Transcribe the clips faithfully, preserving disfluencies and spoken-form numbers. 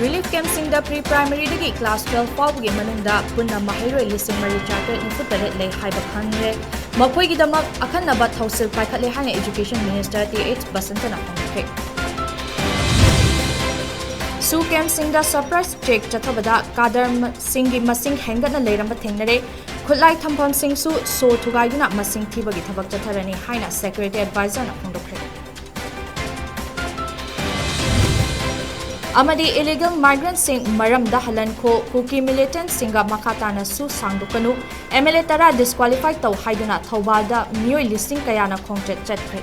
Relief campꯁꯤꯡꯗ pre primaryꯗꯒꯤ class twelve ꯐꯥꯎꯕꯒꯤ ꯃꯅꯨꯡꯗ ꯄꯨꯟꯅ ꯃꯍꯩꯔꯣꯏ ꯂꯤꯁꯤꯡ ꯃꯔꯤ ꯆꯥꯇ꯭ꯔꯦꯠ ꯅꯤꯐꯨ ꯇꯔꯦꯠ ꯂꯩ ꯍꯥꯏꯕ ꯈꯪꯂꯦ꯫ ꯃꯈꯣꯏꯒꯤꯗꯃꯛ ꯑꯈꯟꯅꯕ ꯊꯧꯁꯤꯜ ꯄꯥꯏꯈꯠꯂꯦ ꯍꯥꯏꯅ Education Minister ꯇꯤ ꯑꯩꯆ ꯕꯁꯟꯇꯅ ꯐꯣꯡꯗꯣꯛꯈ꯭ꯔꯦ꯫ ꯁꯨ ꯀꯦꯝꯁꯤꯡꯗ surprise check ꯆꯠꯊꯕꯗ ꯀꯥꯗꯔꯁꯤꯡꯒꯤ ꯃꯁꯤꯡ ꯍꯦꯟꯒꯠꯅ ꯂꯩꯔꯝꯕ ꯊꯦꯡꯅꯔꯦ꯫ ꯈꯨꯠꯂꯥꯏ ꯊꯝꯐꯝꯁꯤꯡꯁꯨ ꯁꯣ ꯊꯨꯒꯥꯏꯗꯨꯅ ꯃꯁꯤꯡ ꯊꯤꯕꯒꯤ ꯊꯕꯛ ꯆꯠꯊꯔꯅꯤ ꯍꯥꯏꯅ Security Advisorꯅ ꯐꯣꯡꯗꯣꯛꯈ꯭ꯔꯦ꯫ ꯑꯃꯗꯤ illegal migrantꯁꯤꯡ ꯃꯔꯝꯗ ꯍꯜꯍꯟꯈꯣ, ꯀꯨꯀꯤ militantꯁꯤꯡꯒ ꯃꯈꯥ ꯇꯥꯅꯁꯨ ꯁꯥꯡꯗꯣꯛꯀꯅꯨ, ꯑꯦꯝ ꯑꯦꯜ ꯑꯦ ꯇꯔꯥ disqualify ꯇꯧ ꯍꯥꯏꯗꯨꯅ ꯊꯧꯕꯥꯜꯗ ꯃꯤꯑꯣꯏ ꯂꯤꯁꯤꯡ ꯀꯌꯥꯅ ꯈꯣꯡꯆꯠ ꯆꯠꯈ꯭ꯔꯦ꯫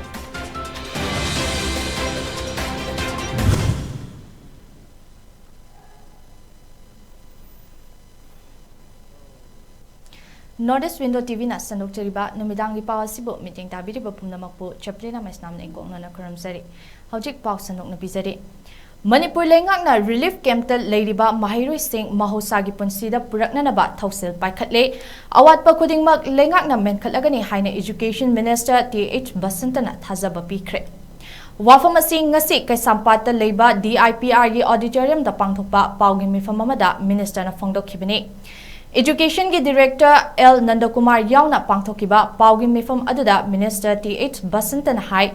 North East Window ꯇꯤ ꯚꯤꯅ ꯁꯟꯗꯣꯛꯆꯔꯤꯕ ꯅꯨꯃꯤꯗꯥꯡꯒꯤ ꯄꯥꯎ ꯑꯁꯤꯕꯨ ꯃꯤꯠꯌꯦꯡ ꯇꯥꯕꯤꯔꯤꯕ ꯄꯨꯝꯅꯃꯛꯄꯨ ꯆꯦꯄ꯭ꯂꯤꯅ ꯃꯩꯁꯅꯥꯝꯅ ꯏꯀꯣꯛꯅꯅ ꯈꯨꯔꯨꯝꯖꯔꯤ꯫ ꯍꯧꯖꯤꯛ ꯄꯥꯎ ꯁꯟꯗꯣꯛꯅ ꯄꯤꯖꯔꯤ꯫ ꯃꯅꯤꯄꯨꯔ ꯂꯩꯉꯥꯛꯅ relief campꯇ ꯂꯩꯔꯤꯕ ꯃꯍꯩꯔꯣꯏꯁꯤꯡ ꯃꯍꯧꯁꯥꯒꯤ ꯄꯨꯟꯁꯤꯗ ꯄꯨꯔꯛꯅꯅꯕ ꯊꯧꯁꯤꯜ ꯄꯥꯏꯈꯠꯂꯦ꯫ ꯑꯋꯥꯠꯄ ꯈꯨꯗꯤꯡꯃꯛ ꯂꯩꯉꯥꯛꯅ ꯃꯦꯟꯈꯠꯂꯒꯅꯤ ꯍꯥꯏꯅ Education Minister ꯇꯤ ꯑꯩꯆ ꯕꯁꯟꯇꯅ ꯊꯥꯖꯕ ꯄꯤꯈ꯭ꯔꯦ꯫ ꯋꯥꯐꯝ ꯑꯁꯤ ꯉꯁꯤ ꯀꯩꯁꯥꯝꯄꯥꯠꯇ ꯂꯩꯕ ꯗꯤ ꯑꯥꯏ ꯄꯤ ꯑꯥꯔꯒꯤ auditoriumꯗ ꯄꯥꯡꯊꯣꯛꯄ ꯄꯥꯎꯒꯤ ꯃꯤꯐꯝ ꯑꯃꯗ ministerꯅ ꯐꯣꯡꯗꯣꯛꯈꯤꯕꯅꯤ꯫ Educationꯒꯤ director ꯑꯦꯜ ꯅꯟꯗꯀꯨꯃꯥꯔ ꯌꯥꯎꯅ ꯄꯥꯡꯊꯣꯛꯈꯤꯕ ꯄꯥꯎꯒꯤ ꯃꯤꯐꯝ ꯑꯗꯨꯗ minister ꯇꯤ ꯑꯩꯆ ꯕꯁꯟꯇꯅ ꯍꯥꯏ,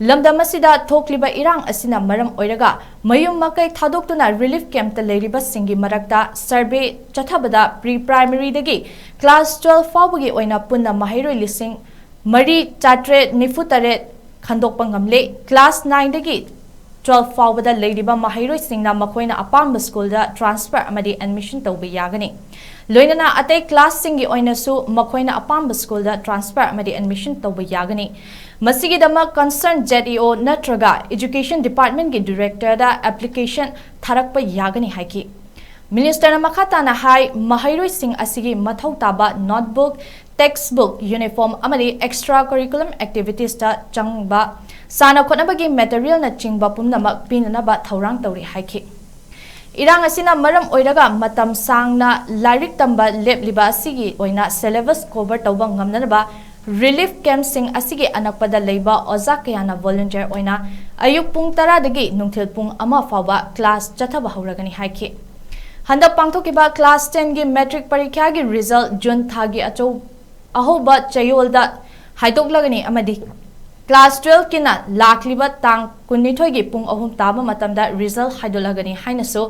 ꯂꯝꯗꯝ ꯑꯁꯤꯗ ꯊꯣꯛꯂꯤꯕ ꯏꯔꯥꯡ ꯑꯁꯤꯅ ꯃꯔꯝ ꯑꯣꯏꯔꯒ ꯃꯌꯨꯝ ꯃꯀꯩ ꯊꯥꯗꯣꯛꯇꯨꯅ relief campꯇ ꯂꯩꯔꯤꯕꯁꯤꯡꯒꯤ ꯃꯔꯛꯇ survey ꯆꯠꯊꯕꯗ pre primaryꯗꯒꯤ class twelve ꯐꯥꯎꯕꯒꯤ ꯑꯣꯏꯅ ꯄꯨꯟꯅ ꯃꯍꯩꯔꯣꯏ ꯂꯤꯁꯤꯡ ꯃꯔꯤ ꯆꯥꯇ꯭ꯔꯦꯠ ꯅꯤꯐꯨ ꯇꯔꯦꯠ ꯈꯟꯗꯣꯛꯄ ꯉꯝꯂꯦ꯫ Class nineꯗꯒꯤ twelve ꯐꯥꯎꯕꯗ ꯂꯩꯔꯤꯕ ꯃꯍꯩꯔꯣꯏꯁꯤꯡꯅ ꯃꯈꯣꯏꯅ ꯑꯄꯥꯝꯕ schoolꯗ transfer ꯑꯃꯗꯤ admission ꯇꯧꯕ ꯌꯥꯒꯅꯤ꯫ ꯂꯣꯏꯅꯅ ꯑꯇꯩ classꯁꯤꯡꯒꯤ ꯑꯣꯏꯅꯁꯨ ꯃꯈꯣꯏꯅ ꯑꯄꯥꯝꯕ schoolꯗ transfer ꯑꯃꯗꯤ admission ꯇꯧꯕ ꯌꯥꯒꯅꯤ꯫ ꯃꯁꯤꯒꯤꯗꯃꯛ concerned Z E O ꯅꯠꯇ꯭ꯔꯒ Education Departmentꯀꯤ directorꯗ application ꯊꯥꯔꯛꯄ ꯌꯥꯒꯅꯤ ꯍꯥꯏꯈꯤ꯫ ministerꯅ ꯃꯈꯥ ꯇꯥꯅ ꯍꯥꯏ, ꯃꯍꯩꯔꯣꯏꯁꯤꯡ ꯑꯁꯤꯒꯤ ꯃꯊꯧ ꯇꯥꯕ notebook, textbook, uniform ꯑꯃꯗꯤ extra curriculum activitiesꯇ ꯆꯪꯕ ꯁꯥꯟꯅ ꯈꯣꯠꯅꯕꯒꯤ materialꯅꯆꯤꯡꯕ ꯄꯨꯝꯅꯃꯛ ꯄꯤꯅꯅꯕ ꯊꯧꯔꯥꯡ ꯇꯧꯔꯤ ꯍꯥꯏꯈꯤ꯫ ꯏꯔꯥꯡ ꯑꯁꯤꯅ ꯃꯔꯝ ꯑꯣꯏꯔꯒ ꯃꯇꯝ ꯁꯥꯡꯅ ꯂꯥꯏꯔꯤꯛ ꯇꯝꯕ ꯂꯦꯞꯂꯤꯕ ꯑꯁꯤꯒꯤ ꯑꯣꯏꯅ syllabus cover ꯇꯧꯕ ꯉꯝꯅꯅꯕ ꯔꯤꯂꯤꯐ ꯀꯦꯝꯞꯁꯤꯡ ꯑꯁꯤꯒꯤ ꯑꯅꯛꯄꯗ ꯂꯩꯕ ꯑꯣꯖꯥ ꯀꯌꯥꯅ ꯚꯣꯂꯨꯟꯇꯤꯌꯔ ꯑꯣꯏꯅ ꯑꯌꯨꯛ ꯄꯨꯡ ꯇꯔꯥꯗꯒꯤ ꯅꯨꯡꯊꯤꯜ ꯄꯨꯡ ꯑꯃ ꯐꯥꯎꯕ ꯀ꯭ꯂꯥꯁ ꯆꯠꯊꯕ ꯍꯧꯔꯒꯅꯤ ꯍꯥꯏꯈꯤ꯫ ꯍꯟꯗꯛ ꯄꯥꯡꯊꯣꯛꯈꯤꯕ ꯀ꯭ꯂꯥꯁ ꯇꯦꯟꯒꯤ ꯃꯦꯇ꯭ꯔꯤꯛ ꯄꯔꯤꯈ꯭ꯌꯥꯒꯤ ꯔꯤꯖꯜ ꯖꯨꯟ ꯊꯥꯒꯤ ꯑꯆꯧ-, ꯑꯍꯧꯕ ꯆꯌꯣꯜꯗ ꯍꯥꯏꯗꯣꯛꯂꯒꯅꯤ ꯑꯃꯗꯤ ꯀ꯭ꯂꯥꯁ ꯇꯨꯋꯦꯜꯐꯀꯤꯅ ꯂꯥꯛꯂꯤꯕ ꯇꯥꯡ ꯀꯨꯟꯅꯤꯊꯣꯏꯒꯤ ꯄꯨꯡ ꯑꯍꯨꯝ ꯇꯥꯕ ꯃꯇꯝꯗ ꯔꯤꯖꯜ ꯍꯥꯏꯗꯣꯛꯂꯒꯅꯤ ꯍꯥꯏꯅꯁꯨ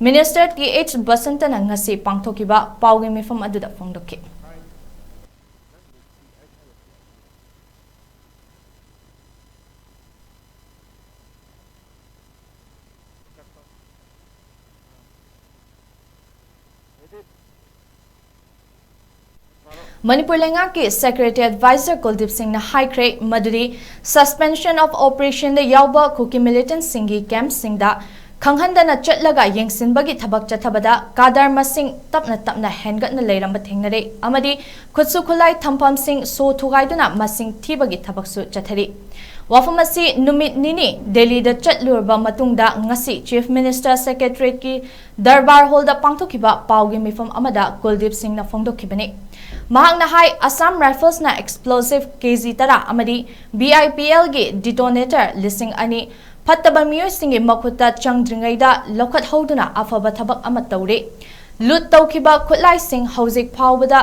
ꯃꯤꯅꯤꯁꯇꯔ ꯇꯤ ꯑꯩꯆ ꯕꯁꯟꯇꯅ ꯉꯁꯤ ꯄꯥꯡꯊꯣꯛꯈꯤꯕ ꯄꯥꯎꯒꯤ ꯃꯤꯐꯝ ꯑꯗꯨꯗ ꯐꯣꯡꯗꯣꯛꯈꯤ꯫ ꯃꯅꯤꯄꯨꯔ ꯂꯩꯉꯥꯛꯀꯤ ꯁꯦꯀ꯭ꯌꯨꯔꯤꯇꯤ ꯑꯦꯗꯚꯥꯏꯖꯔ ꯀꯨꯜꯗꯤꯞ ꯁꯤꯡꯅ ꯍꯥꯏꯈ꯭ꯔꯦ ꯃꯗꯨꯗꯤ suspension of operationꯗ ꯌꯥꯎꯕ ꯀꯨꯀꯤ ꯃꯤꯂꯤꯇꯦꯟꯠꯁꯤꯡꯒꯤ ꯀꯦꯝꯞꯁꯤꯡꯗ ꯈꯪꯍꯟꯗꯅ ꯆꯠꯂꯒ ꯌꯦꯡꯁꯤꯟꯕꯒꯤ ꯊꯕꯛ ꯆꯠꯊꯕꯗ ꯀꯥꯗꯔ ꯃꯁꯤꯡ ꯇꯞꯅ ꯇꯞꯅ ꯍꯦꯟꯒꯠꯅ ꯂꯩꯔꯝꯕ ꯊꯦꯡꯅꯔꯦ ꯑꯃꯗꯤ ꯈꯨꯠꯁꯨ ꯈꯨꯠꯂꯥꯏ ꯊꯝꯐꯝꯁꯤꯡ ꯁꯣ ꯊꯨꯒꯥꯏꯗꯨꯅ ꯃꯁꯤꯡ ꯊꯤꯕꯒꯤ ꯊꯕꯛꯁꯨ ꯆꯠꯊꯔꯤ꯫ ꯋꯥꯐꯝ ꯑꯁꯤ ꯅꯨꯃꯤꯠ ꯅꯤꯅꯤ ꯗꯦꯜꯂꯤꯗ ꯆꯠꯂꯨꯔꯕ ꯃꯇꯨꯡꯗ ꯉꯁꯤ ꯆꯤꯐ ꯃꯤꯅꯤꯁꯇꯔ ꯁꯦꯀ꯭ꯔꯦꯇꯔꯤꯌꯦꯠꯀꯤ ꯗꯔꯕꯥꯔ ꯍꯣꯜꯗ ꯄꯥꯡꯊꯣꯛꯈꯤꯕ ꯄꯥꯎꯒꯤ ꯃꯤꯐꯝ ꯑꯃꯗ ꯀꯨꯜꯗꯤꯞ ꯁꯤꯡꯅ ꯐꯣꯡꯗꯣꯛꯈꯤꯕꯅꯤ꯫ ꯃꯍꯥꯛꯅ ꯍꯥꯏ, ꯑꯁꯥꯝ ꯔꯥꯏꯐꯜꯁꯅ ꯑꯦꯛꯁꯄ꯭ꯂꯣꯁꯤꯚ ꯀꯦ ꯖꯤ ꯇꯔꯥ ꯑꯃꯗꯤ ꯕꯤ ꯑꯥꯏ ꯄꯤ ꯑꯦꯜꯒꯤ ꯗꯤꯇꯣꯅꯦꯇꯔ ꯂꯤꯁꯤꯡ ꯑꯅꯤ ꯐꯠꯇꯕ ꯃꯤꯑꯣꯏꯁꯤꯡꯒꯤ ꯃꯈꯨꯠꯇ ꯆꯪꯗ꯭ꯔꯤꯉꯩꯗ ꯂꯧꯈꯠꯍꯧꯗꯨꯅ ꯑꯐꯕ ꯊꯕꯛ ꯑꯃ ꯇꯧꯔꯦ꯫ ꯂꯨꯠ ꯇꯧꯈꯤꯕ ꯈꯨꯠꯂꯥꯏꯁꯤꯡ ꯍꯧꯖꯤꯛ ꯐꯥꯎꯕꯗ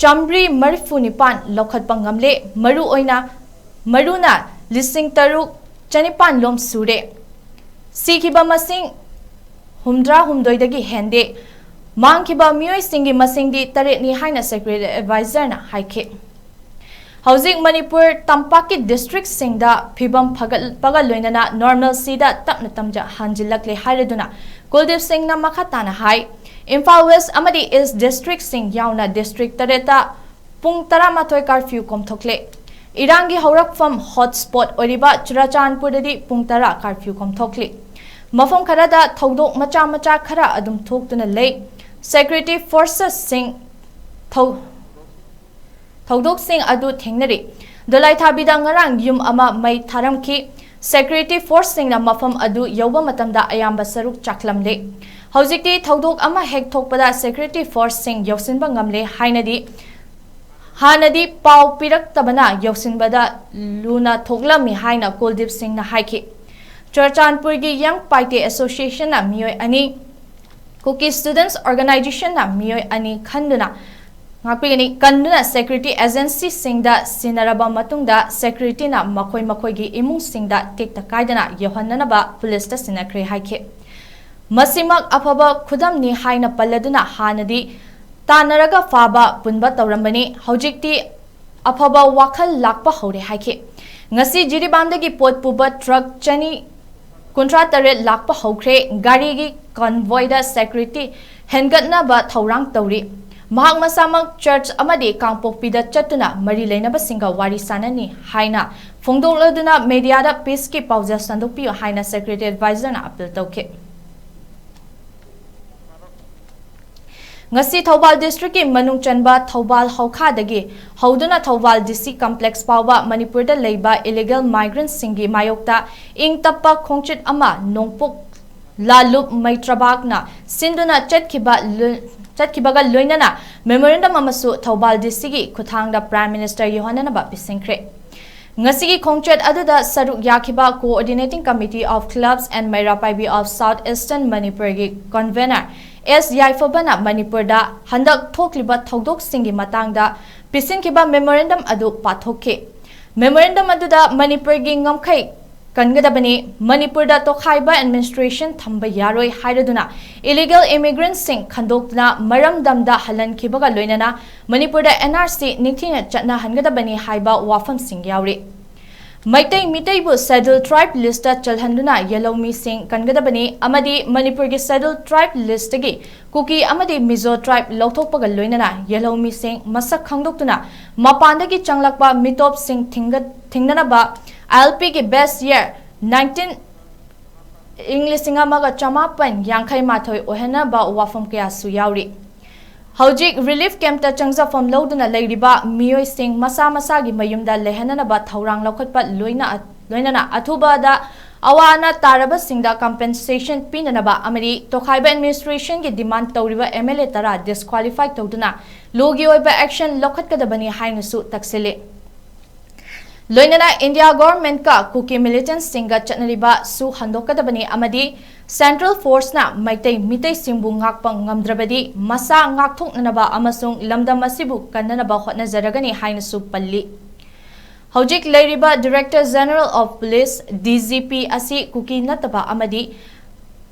ꯆꯥꯃꯔꯤ ꯃꯔꯤꯐꯨ ꯅꯤꯄꯥꯟ ꯂꯧꯈꯠꯄ ꯉꯝꯂꯦ꯫ ꯃꯔꯨꯑꯣꯏꯅ ꯃꯔꯨꯅ ꯂꯤꯁꯤꯡ ꯇꯔꯨꯛ ꯆꯅꯤꯄꯥꯟ ꯂꯣꯝ ꯁꯨꯔꯦ꯫ ꯁꯤꯈꯤꯕ ꯃꯁꯤꯡ ꯍꯨꯝꯗ꯭ꯔꯥ ꯍꯨꯝꯗꯣꯏꯗꯒꯤ ꯍꯦꯟꯗꯦ꯫ ꯃꯥꯡꯈꯤꯕ ꯃꯤꯑꯣꯏꯁꯤꯡꯒꯤ ꯃꯁꯤꯡꯗꯤ ꯇꯔꯦꯠꯅꯤ ꯍꯥꯏꯅ ꯁꯦꯀ꯭ꯌꯨꯔꯤꯇꯤ ꯑꯦꯗꯚꯥꯏꯖꯔꯅ ꯍꯥꯏꯈꯤ꯫ ꯍꯧꯖꯤꯛ ꯃꯅꯤꯄꯨꯔ ꯇꯝꯄꯥꯛꯀꯤ ꯗꯤꯁꯇ꯭ꯔꯤꯛꯁꯤꯡꯗ ꯐꯤꯕꯝ ꯐꯒꯠꯄꯒ ꯂꯣꯏꯅꯅ normalcyꯗ ꯇꯞꯅ ꯇꯞꯅ ꯍꯟꯖꯤꯜꯂꯛꯂꯦ ꯍꯥꯏꯔꯗꯨꯅ ꯀꯨꯜꯗꯤꯞ ꯁꯤꯡꯅ ꯃꯈꯥ ꯇꯥꯅ ꯍꯥꯏ, ꯏꯝꯐꯥꯜ ꯋꯦꯁ ꯑꯃꯗꯤ ꯏꯁ ꯗꯤꯁꯇ꯭ꯔꯤꯛꯁꯤꯡ ꯌꯥꯎꯅ ꯗꯤꯁꯇ꯭ꯔꯤꯛ ꯇꯔꯦꯠꯇ ꯄꯨꯡ ꯇꯔꯥꯃꯥꯊꯣꯏ ꯀꯥꯔꯐ꯭ꯌꯨ ꯀꯣꯝꯊꯣꯛꯂꯦ꯫ ꯏꯔꯥꯡꯒꯤ ꯍꯧꯔꯛꯐꯝ ꯍꯣꯠ ꯁ꯭ꯄꯣꯠ ꯑꯣꯏꯔꯤꯕ ꯆꯨꯔꯥꯆꯥꯟꯄꯨꯔꯗꯗꯤ ꯄꯨꯡ ꯇꯔꯥ ꯀꯥꯔꯐ꯭ꯌꯨ ꯀꯣꯝꯊꯣꯛꯂꯤ꯫ ꯃꯐꯝ ꯈꯔꯗ ꯊꯧꯗꯣꯛ ꯃꯆꯥ ꯃꯆꯥ ꯈꯔ ꯑꯗꯨꯝ ꯊꯣꯛꯇꯨꯅ ꯂꯩ꯫ ꯁꯦꯀ꯭ꯌꯨꯔꯤꯇꯤ ꯐꯣꯔꯁꯦꯁꯁꯤꯡ ꯊꯧ-, ꯊꯧꯗꯣꯛꯁꯤꯡ ꯑꯗꯨ ꯊꯦꯡꯅꯔꯤ꯫ ꯗꯣꯂꯥꯏꯊꯥꯕꯤꯗ ꯉꯔꯥꯡ ꯌꯨꯝ ꯑꯃ ꯃꯩ ꯊꯥꯔꯝꯈꯤ꯫ ꯁꯦꯀ꯭ꯌꯨꯔꯤꯇꯤ ꯐꯣꯔꯁꯁꯤꯡꯅ ꯃꯐꯝ ꯑꯗꯨ ꯌꯧꯕ ꯃꯇꯝꯗ ꯑꯌꯥꯝꯕ ꯁꯔꯨꯛ ꯆꯥꯛꯂꯝꯂꯦ꯫ ꯍꯧꯖꯤꯛꯇꯤ ꯊꯧꯗꯣꯛ ꯑꯃ ꯍꯦꯛ ꯊꯣꯛꯄꯗ ꯁꯦꯀ꯭ꯌꯨꯔꯤꯇꯤ ꯐꯣꯔꯁꯁꯤꯡ ꯌꯧꯁꯤꯟꯕ ꯉꯝꯂꯦ ꯍꯥꯏꯅꯗꯤ ꯍꯥꯟꯅꯗꯤ ꯄꯥꯎ ꯄꯤꯔꯛꯇꯕꯅ ꯌꯧꯁꯤꯟꯕꯗ ꯂꯨꯅ ꯊꯣꯛꯂꯝꯃꯤ ꯍꯥꯏꯅ ꯀꯨꯜꯗꯤꯞ ꯁꯤꯡꯅ ꯍꯥꯏꯈꯤ꯫ ꯆꯨꯔꯆꯥꯟꯄꯨꯔꯒꯤ ꯌꯪ ꯄꯥꯏꯇꯦ ꯑꯦꯁꯣꯁꯤꯌꯦꯁꯟꯅ ꯃꯤꯑꯣꯏ ꯑꯅꯤ, ꯀꯨꯀꯤ ꯁ꯭ꯇꯨꯗꯦꯟꯠꯁ ꯑꯣꯔꯒꯅꯥꯏꯖꯦꯁꯟꯅ ꯃꯤꯑꯣꯏ ꯑꯅꯤ ꯈꯟꯗꯨꯅ ꯉꯥꯛꯄꯤꯒꯅꯤ, ꯀꯟꯗꯨꯅ ꯁꯦꯀ꯭ꯌꯨꯔꯤꯇꯤ ꯑꯦꯖꯦꯟꯁꯤꯁꯤꯡꯗ ꯁꯤꯟꯅꯔꯕ ꯃꯇꯨꯡꯗ ꯁꯦꯀ꯭ꯌꯨꯔꯤꯇꯤꯅ ꯃꯈꯣꯏ ꯃꯈꯣꯏꯒꯤ ꯏꯃꯨꯡꯁꯤꯡꯗ ꯇꯦꯛꯇ ꯀꯥꯏꯗꯅ ꯌꯧꯍꯟꯅꯅꯕ ꯄꯨꯂꯤꯁꯇ ꯁꯤꯟꯅꯈ꯭ꯔꯦ ꯍꯥꯏꯈꯤ꯫ ꯃꯁꯤꯃꯛ ꯑꯐꯕ ꯈꯨꯗꯝꯅꯤ ꯍꯥꯏꯅ ꯄꯜꯂꯗꯨꯅ ꯍꯥꯟꯅꯗꯤ ꯇꯥꯟꯅꯔꯒ ꯐꯥꯕ ꯄꯨꯟꯕ ꯇꯧꯔꯝꯕꯅꯤ, ꯍꯧꯖꯤꯛꯇꯤ ꯑꯐꯕ ꯋꯥꯈꯜ ꯂꯥꯛꯄ ꯍꯧꯔꯦ ꯍꯥꯏꯈꯤ꯫ ꯉꯁꯤ ꯖꯤꯔꯤꯕꯥꯝꯗꯒꯤ ꯄꯣꯠ ꯄꯨꯕ ꯇ꯭ꯔꯛ ꯆꯅꯤ ꯀꯨꯟꯊ꯭ꯔꯥ ꯇꯔꯦꯠ ꯂꯥꯛꯄ ꯍꯧꯈ꯭ꯔꯦ꯫ ꯒꯥꯔꯤꯒꯤ ꯀꯟꯚꯣꯏꯗ ꯁꯦꯀ꯭ꯌꯨꯔꯤꯇꯤ ꯍꯦꯟꯒꯠꯅꯕ ꯊꯧꯔꯥꯡ ꯇꯧꯔꯤ꯫ ꯃꯍꯥꯛ ꯃꯁꯥꯃꯛ ꯆꯔꯆ ꯑꯃꯗꯤ ꯀꯥꯡꯄꯣꯛꯄꯤꯗ ꯆꯠꯇꯨꯅ ꯃꯔꯤ ꯂꯩꯅꯕꯁꯤꯡꯒ ꯋꯥꯔꯤ ꯁꯥꯅꯅꯤ ꯍꯥꯏꯅ ꯐꯣꯡꯗꯣꯛꯂꯗꯨꯅ ꯃꯦꯗꯤꯌꯥꯗ ꯄꯤꯁꯀꯤ ꯄꯥꯎꯖꯦꯜ ꯁꯟꯗꯣꯛꯄꯤꯌꯨ ꯍꯥꯏꯅ ꯁꯦꯀ꯭ꯌꯨꯔꯤꯇꯤ ꯑꯦꯗꯚꯥꯏꯖꯔꯅ ꯑꯄꯤꯜ ꯇꯧꯈꯤ꯫ ꯉꯁꯤ ꯊꯧꯕꯥꯜ ꯗꯤꯁꯇ꯭ꯔꯤꯛꯀꯤ ꯃꯅꯨꯡ ꯆꯟꯕ ꯊꯧꯕꯥꯜ ꯍꯧꯈꯥꯗꯒꯤ ꯍꯧꯗꯨꯅ ꯊꯧꯕꯥꯜ ꯗꯤ ꯁꯤ ꯀꯝꯄ꯭ꯂꯦꯛꯁ ꯐꯥꯎꯕ ꯃꯅꯤꯄꯨꯔꯗ ꯂꯩꯕ ꯏꯂꯤꯒꯦꯜ ꯃꯥꯏꯒ꯭ꯔꯦꯟꯠꯁꯤꯡꯒꯤ ꯃꯥꯌꯣꯛꯇ ꯏꯪ ꯇꯞꯄ ꯈꯣꯡꯆꯠ ꯑꯃ ꯅꯣꯡꯄꯣꯛ ꯂꯥꯂꯨꯞ ꯃꯩꯇ꯭ꯔꯕꯥꯛꯅ ꯁꯤꯟꯗꯨꯅ ꯆꯠꯈꯤꯕ ꯂꯣꯏ-, ꯆꯠꯈꯤꯕꯒ ꯂꯣꯏꯅꯅ ꯃꯦꯃꯣꯔꯦꯟꯗꯝ ꯑꯃꯁꯨ ꯊꯧꯕꯥꯜ ꯗꯤ ꯁꯤꯒꯤ ꯈꯨꯠꯊꯥꯡꯗ ꯄ꯭ꯔꯥꯏꯝ ꯃꯤꯅꯤꯁꯇꯔ ꯌꯧꯍꯟꯅꯅꯕ ꯄꯤꯁꯤꯟꯈ꯭ꯔꯦ꯫ ꯉꯁꯤꯒꯤ ꯈꯣꯡꯆꯠ ꯑꯗꯨꯗ ꯁꯔꯨꯛ ꯌꯥꯈꯤꯕ Coordinating Committee of Clubs and ꯃꯩꯔꯥ ꯄꯥꯏꯕꯤ of South Eastern ꯃꯅꯤꯄꯨꯔꯒꯤ ꯀꯟꯚꯦꯅꯔ ꯑꯦꯁ ꯌꯥꯏꯐꯕꯅ ꯃꯅꯤꯄꯨꯔꯗ ꯍꯟꯗꯛ ꯊꯣꯛꯂꯤꯕ ꯊꯧꯗꯣꯛꯁꯤꯡꯒꯤ ꯃꯇꯥꯡꯗ ꯄꯤꯁꯤꯟꯈꯤꯕ ꯃꯦꯃꯣꯔꯦꯟꯗꯝ ꯑꯗꯨ ꯄꯥꯊꯣꯛꯈꯤ꯫ ꯃꯦꯃꯣꯔꯦꯟꯗꯝ ꯑꯗꯨꯗ ꯃꯅꯤꯄꯨꯔꯒꯤ ꯉꯝꯈꯩ ꯀꯟꯒꯗꯕꯅꯤ, ꯃꯅꯤꯄꯨꯔꯗ ꯇꯣꯈꯥꯏꯕ ꯑꯦꯗꯃꯤꯅꯤꯁꯇ꯭ꯔꯦꯁꯟ ꯊꯝꯕ ꯌꯥꯔꯣꯏ ꯍꯥꯏꯔꯗꯨꯅ ꯏꯂꯤꯒꯦꯜ ꯏꯃꯤꯒ꯭ꯔꯦꯟꯠꯁꯤꯡ ꯈꯟꯗꯣꯛꯇꯨꯅ ꯃꯔꯝꯗꯝꯗ ꯍꯜꯍꯟꯈꯤꯕꯒ ꯂꯣꯏꯅꯅ ꯃꯅꯤꯄꯨꯔꯗ ꯑꯦꯟ ꯑꯥꯔ ꯁꯤ ꯅꯤꯡꯊꯤꯅ ꯆꯠꯅꯍꯟꯒꯗꯕꯅꯤ ꯍꯥꯏꯕ ꯋꯥꯐꯝꯁꯤꯡ ꯌꯥꯎꯔꯤ꯫ ꯃꯩꯇꯩ ꯃꯤꯇꯩꯕꯨ ꯁꯦꯗ꯭ꯌꯨꯜ ꯇ꯭ꯔꯥꯏꯕ ꯂꯤꯁꯇ ꯆꯜꯍꯟꯗꯨꯅ ꯌꯦꯜꯍꯧꯃꯤꯁꯤꯡ ꯀꯟꯒꯗꯕꯅꯤ ꯑꯃꯗꯤ ꯃꯅꯤꯄꯨꯔꯒꯤ ꯁꯦꯗ꯭ꯌꯨꯜ ꯇ꯭ꯔꯥꯏꯕ ꯂꯤꯁꯇꯒꯤ ꯀꯨꯀꯤ ꯑꯃꯗꯤ ꯃꯤꯖꯣ ꯇ꯭ꯔꯥꯏꯕ ꯂꯧꯊꯣꯛꯄꯒ ꯂꯣꯏꯅꯅ ꯌꯦꯜꯍꯧꯃꯤꯁꯤꯡ ꯃꯁꯛ ꯈꯪꯗꯣꯛꯇꯨꯅ ꯃꯄꯥꯟꯗꯒꯤ ꯆꯪꯂꯛꯄ ꯃꯤꯇꯣꯞꯁꯤꯡ ꯊꯤꯡꯒ-, ꯊꯤꯡꯅꯅꯕ ꯑꯥꯏ ꯑꯦꯜ ꯄꯤꯒꯤ ꯕꯦꯁ ꯌꯔ ꯅꯥꯏꯟꯇꯤꯟ, ꯏꯪ ꯂꯤꯁꯤꯡ ꯑꯃꯒ ꯆꯃꯥꯄꯟ ꯌꯥꯡꯈꯩ ꯃꯥꯊꯣꯏ ꯑꯣꯏꯍꯟꯅꯕ ꯋꯥꯐꯝ ꯀꯌꯥꯁꯨ ꯌꯥꯎꯔꯤ꯫ ꯍꯧꯖꯤꯛ ꯔꯤꯂꯤꯐ ꯀꯦꯝꯞꯇ ꯆꯪꯖꯐꯝ ꯂꯧꯗꯨꯅ ꯂꯩꯔꯤꯕ ꯃꯤꯑꯣꯏꯁꯤꯡ ꯃꯁꯥ ꯃꯁꯥꯒꯤ ꯃꯌꯨꯝꯗ ꯂꯩꯍꯟꯅꯅꯕ ꯊꯧꯔꯥꯡ ꯂꯧꯈꯠꯄ ꯂꯣꯏꯅ-, ꯂꯣꯏꯅꯅ ꯑꯊꯨꯕꯗ ꯑꯋꯥ ꯑꯅꯥ ꯇꯥꯔꯕꯁꯤꯡꯗ compensation ꯄꯤꯅꯅꯕ ꯑꯃꯗꯤ ꯇꯣꯈꯥꯏꯕ administrationꯒꯤ demand ꯇꯧꯔꯤꯕ MLA ꯇꯔꯥ disqualify ꯇꯧꯗꯨꯅ ꯂꯣꯒꯤ ꯑꯣꯏꯕ action ꯂꯧꯈꯠꯀꯗꯕꯅꯤ ꯍꯥꯏꯅꯁꯨ ꯇꯛꯁꯤꯜꯂꯤ꯫ ꯂꯣꯏꯅꯅ India governmentꯀ ꯀꯨꯀꯤ militantꯁꯤꯡꯒ ꯆꯠꯅꯔꯤꯕꯁꯨ ꯍꯟꯗꯣꯛꯀꯗꯕꯅꯤ ꯑꯃꯗꯤ central forceꯅ ꯃꯩꯇꯩ ꯃꯤꯇꯩꯁꯤꯡꯕꯨ ꯉꯥꯛꯄ ꯉꯝꯗ꯭ꯔꯕꯗꯤ ꯃꯁꯥ ꯉꯥꯛꯊꯣꯛꯅꯅꯕ ꯑꯃꯁꯨꯡ ꯂꯝꯗꯝ ꯑꯁꯤꯕꯨ ꯀꯟꯅꯅꯕ ꯍꯣꯠꯅꯖꯔꯒꯅꯤ ꯍꯥꯏꯅꯁꯨ ꯄꯜꯂꯤ꯫ ꯍꯧꯖꯤꯛ ꯂꯩꯔꯤꯕ Director General of Police, DGP, ꯑꯁꯤ ꯀꯨꯀꯤ ꯅꯠꯇꯕ ꯑꯃꯗꯤ